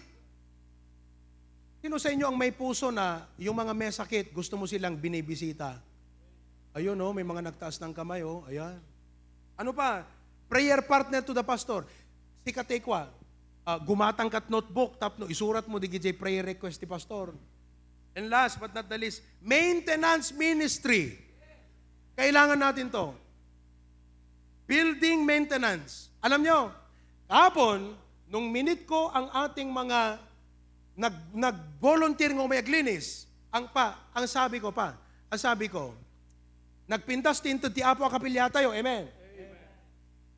Sino sa inyo ang may puso na yung mga may sakit, gusto mo silang binibisita? Ayun, oh, may mga nagtaas ng kamay, oh. Ayan. Ano pa? Prayer partner to the pastor. Sikat ti kua, ah, gumatang kat notebook, tapno isurat mo dagiti prayer request ti pastor. And last but not the least, maintenance ministry. Kailangan natin to. Building maintenance. Alam nyo, kahapon, nung minit ko ang ating mga nag-, nag-volunteer nga umay aglinis, ang pa, ang sabi ko pa, ang sabi ko, "Nagpintas ti inted ti Apo a kapiliatayo." Amen.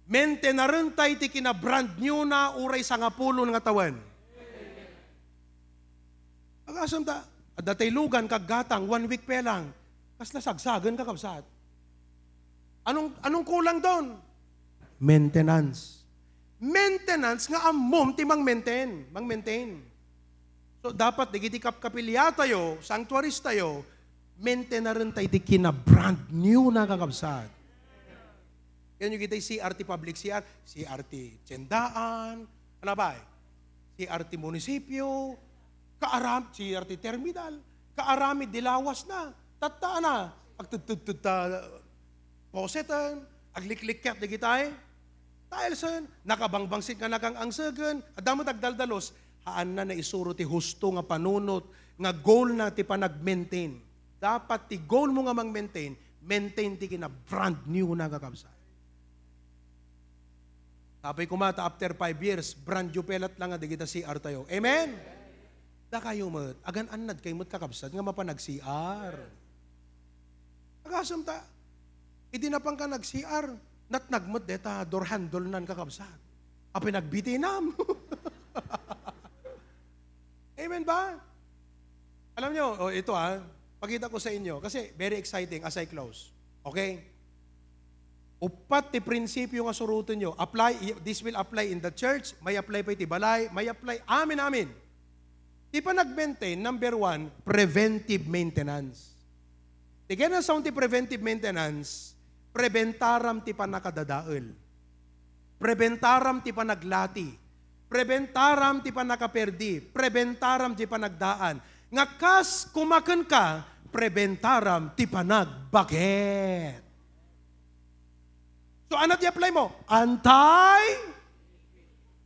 Maintenaren tay ti kina-brand new na uray sangapulo nga tawen. Agasem ta, adda tay lugan kag gatang, one week pa lang. Kasla sagsagen, kakabsat. Anong, anong kulang doon? Maintenance. Maintenance nga ammom ti mang-maintain, mang-maintain. So, dapat dagiti kapkapiliatayo, sanctuaries tayo, maintenaren tay ti kina-brand new na, kakabsat. Kaya nyo kita C R ti public C R, C R ti tiendaan, ano ba eh? C R ti munisipyo, Kaaram, C R ti terminal. Kaaramid di lawasna. Tatta, ana, agtedtedted ta poseten, agliklikket dagitay tilesen, nakabangbangsit nga nakang-angsegen, adda met agdaldalos, haanna naisuro ti husto nga panunot, nga goal na ti panag-maintain. Dapat ti goal mo nga mag-maintain, maintain ti kina brand new na, kakabsat. Apay koma ta after five years, brand new pelat lang nga dagita C R tayo. Amen? Dakayo met, agan-annad kayo met, kakabsat, nga mapan nag-C R. Agasem ta, idi napan ka nag-C R, natnag met deta door handle nan, kakabsat. Apay nagbitinam. Amen ba? Alam nyo, oh, ito ah, pakita ko sa inyo, kasi very exciting as I close. Okay? Upat ti prinsipyo nga suroten nyo. Apply, this will apply in the church, may apply pa iti balay, may apply, amin, amin. Ti panag-maintain, number one, preventive maintenance. Ti kayatna sawen ti preventive maintenance, prebentaram ti pannakadadael. Prebentaram ti panaglati. Prebentaram ti pannakaperdi. Prebentaram ti panagdaan. Nga kas kumaken ka, prebentaram ti panagbaket. So, ano ti apply mo? Antay?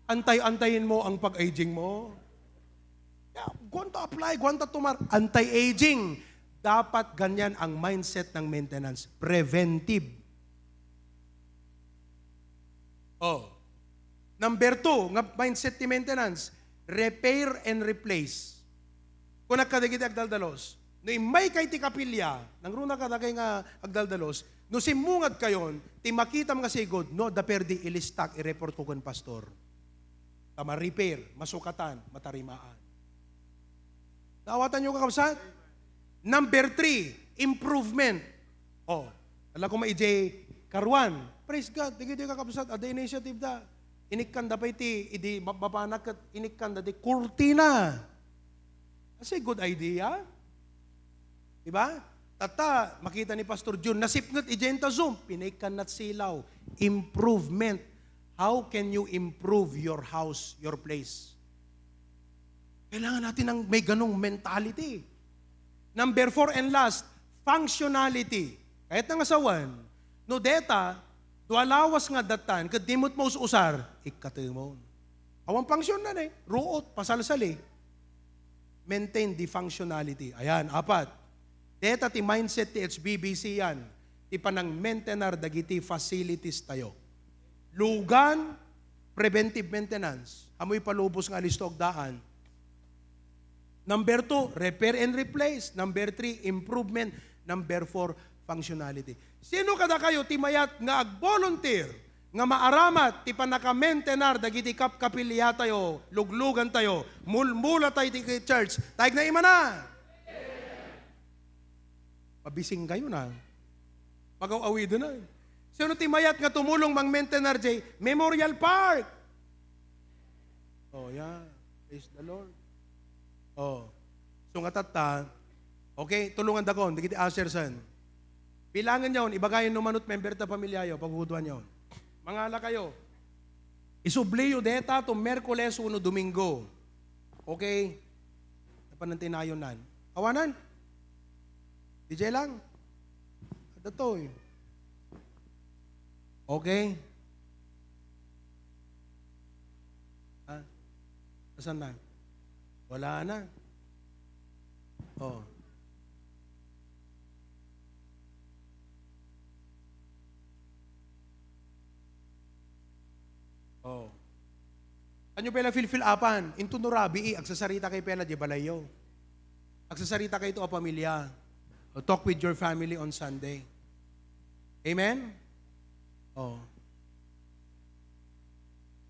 Antay-antayin mo ang pag-aging mo. Yeah, guanta apply, guanta tumar, anti-aging. Dapat ganyan ang mindset ng maintenance. Preventive. Oh. Number two, nga mindset ti maintenance, repair and replace. Kunak kadagiti agdaldalos, no immay kay ti kapilya, nangruna kadagay nga agdaldalos, no simmungad kayon, ti makitam nga sigud, no, adda perdi, ilistak, i-report ko ken pastor. Ta ma-repair, masukatan, matarimaan. Naawatan nyo, kakabsat? Number three, improvement. Oh, ala ko ma ijay karuan. Praise God. Dagiti kakabsat, adda initiative da. Inikkanda pay ti, idi ma-, mapanak ket inikkanda ti kurtina. That's a good idea. Diba? Tatta, makita ni Pastor Jun, nasipnget ijay ta Zoom, pinaikkan nat silaw. Improvement. How can you improve your house, your place? Kailangan natin ng may ganong mentality. Number four and last, functionality. Kayatna nga sawen, no deta, dua lawas nga datan, ket di met maus-usar, ikkatemon. Awan function na eh. Ruot, pasalsal eh. Maintain the functionality. Ayan, apat. Deta ti mindset ti H B B C yan, ti panang-maintenar dagiti facilities tayo. Lugan, preventive maintenance. Amoy palubos nga alisto agdaan. Number two, repair and replace. Number three, improvement. Number four, functionality. Sino kadakayo ti mayat nga ag-volunteer nga maaramat ti pannakamentenar dagiti kapkapilya tayo, luglugan tayo, mulmula tayo ti church, tayo na imana? Mabising kayo na. Pagaw-awiden na. Sino ti mayat nga tumulong mang-maintenar jay Memorial Park? Oh, yeah. Praise the Lord. Oh. So, nga tatta, okay, tulungan dakon, dagiti ushers-an. Bilangan yon, ibagayon no manut member ta pamilyayo, paguguduan yon. Mangala kayo. Isubliyo deta to Merkules wenno Domingo. Okay? Napanantinayon nan. Awanan? D J lang? Adda to eh. Okay? Ha? Asan na? Wala na. Oh. Oh. Anyo pela filfil apan? Into no rabii, agsasarita kayo pela di balayyo. Agsasarita kayo to a pamilya. O, talk with your family on Sunday. Amen? Oh.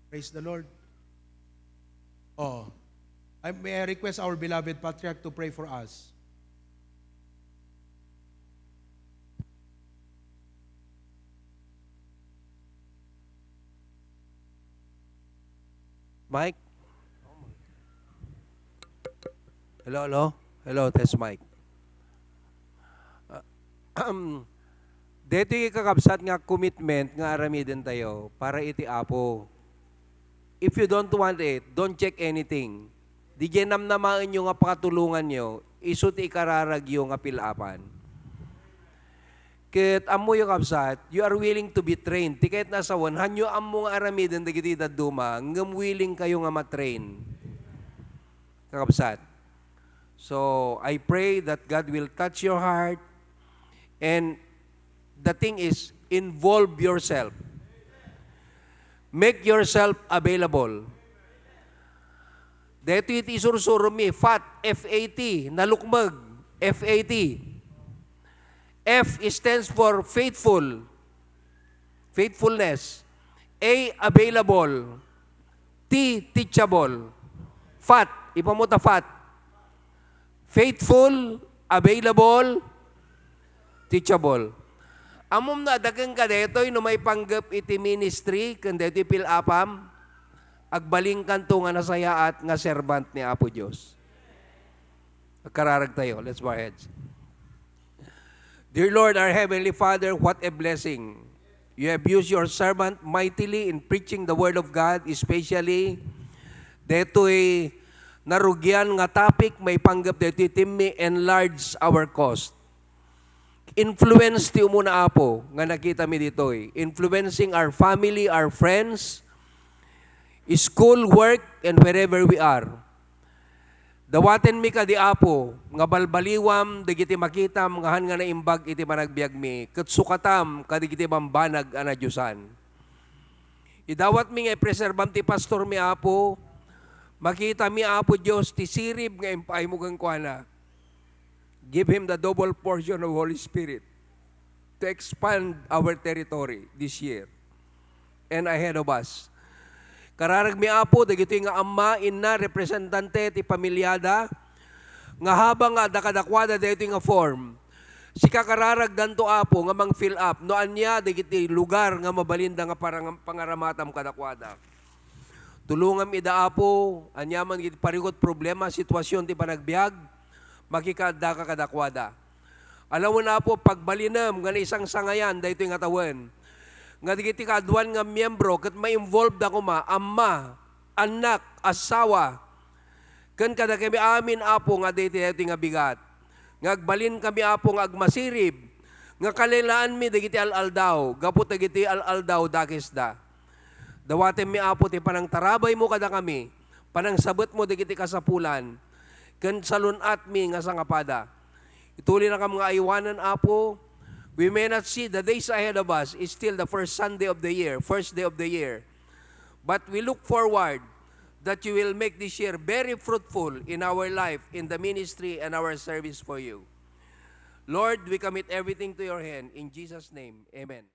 Praise the Lord. Oh. I, may I request our beloved patriarch to pray for us? Mike? Hello, hello? Hello, test mic. Ah, detoy kakabsat nga commitment nga aramiden tayo para iti Apo. If you don't want it, don't check anything. Diay namnamaenyo nga pakatulonganyo, isu ti ikararagyo nga pil-apan. Ket ammoyo, kabsat, you are willing to be trained. Ti kayatna a sawen, hanyo ammo nga aramiden dagiti dadduma, ngem willing kayo nga ma-train. Kakabsat. So, I pray that God will touch your heart. And the thing is, involve yourself. Make yourself available. Daytoy iti isursuro mi, FAT, F A T, nalukmeg, F A T. F stands for faithful, faithfulness. A, available. T, teachable. FAT, ipamuta FAT. Faithful, available, teachable. Ammom no adda kenka daytoy no maipanggep iti ministry ken daytoy pil-apam, agbalinkanto nga nasayaat nga servant ni Apo Dios. Agkararag tayo. Let's bow our heads. Dear Lord, our Heavenly Father, what a blessing. You have used your servant mightily in preaching the Word of God, especially daytoy narugian nga topic maipanggep daytoy theme, enlarge our cause. Influence ti umuna, Apo, nga nakita mi ditoy. Influencing our family, our friends, school, work, and wherever we are. Dawatenmi kadi, Apo, nga balbaliwam dagiti makitam nga han nga naimbag iti panagbiagmi, ket sukatam kadagiti bambanag a nadiosan. Idawatmi nga ipreserbam ti pastormi, Apo. Makitami, Apo Dios, ti sirib nga impaaymo kenkuana. Give him the double portion of Holy Spirit to expand our territory this year and ahead of us. Kararagmi, Apo, dagitoy nga amma, inna, representante ti pamiliada, nga habang nga adda kadakuada daytoy nga form, sika kararagdanto, Apo, nga mang-fill up no ania dagiti lugar nga mabalinda nga parang-, pangaramatam kadakuada. Tulongam ida, Apo, ania man iti parigut, problema, sitwasyon ti panagbiag, makikaaddaka kadakuada. Alawen, Apo, pagbalinem nga naisangsangayan daytoy nga tawen, nga dagiti kaaduan nga miyembro ket ma-involveda koma, amma, annak, asawa, ken kadakami amin, Apo, nga adda iti daytoy nga bigat, nga agbalinkami, Apo, nga agmasirib, nga kalelaanmi dagiti al-aldaw, gapu dagiti al-aldaw dakesda. Dawatenmi, Apo, ti panangtarabaymo kadakami, panangsabetmo dagiti kasapulan, ken salun-atmi nga sangapada. Ituloynakam nga aywanen, Apo. We may not see the days ahead of us. It's still the first Sunday of the year, first day of the year. But we look forward that you will make this year very fruitful in our life, in the ministry, and our service for you. Lord, we commit everything to your hand. In Jesus' name, amen.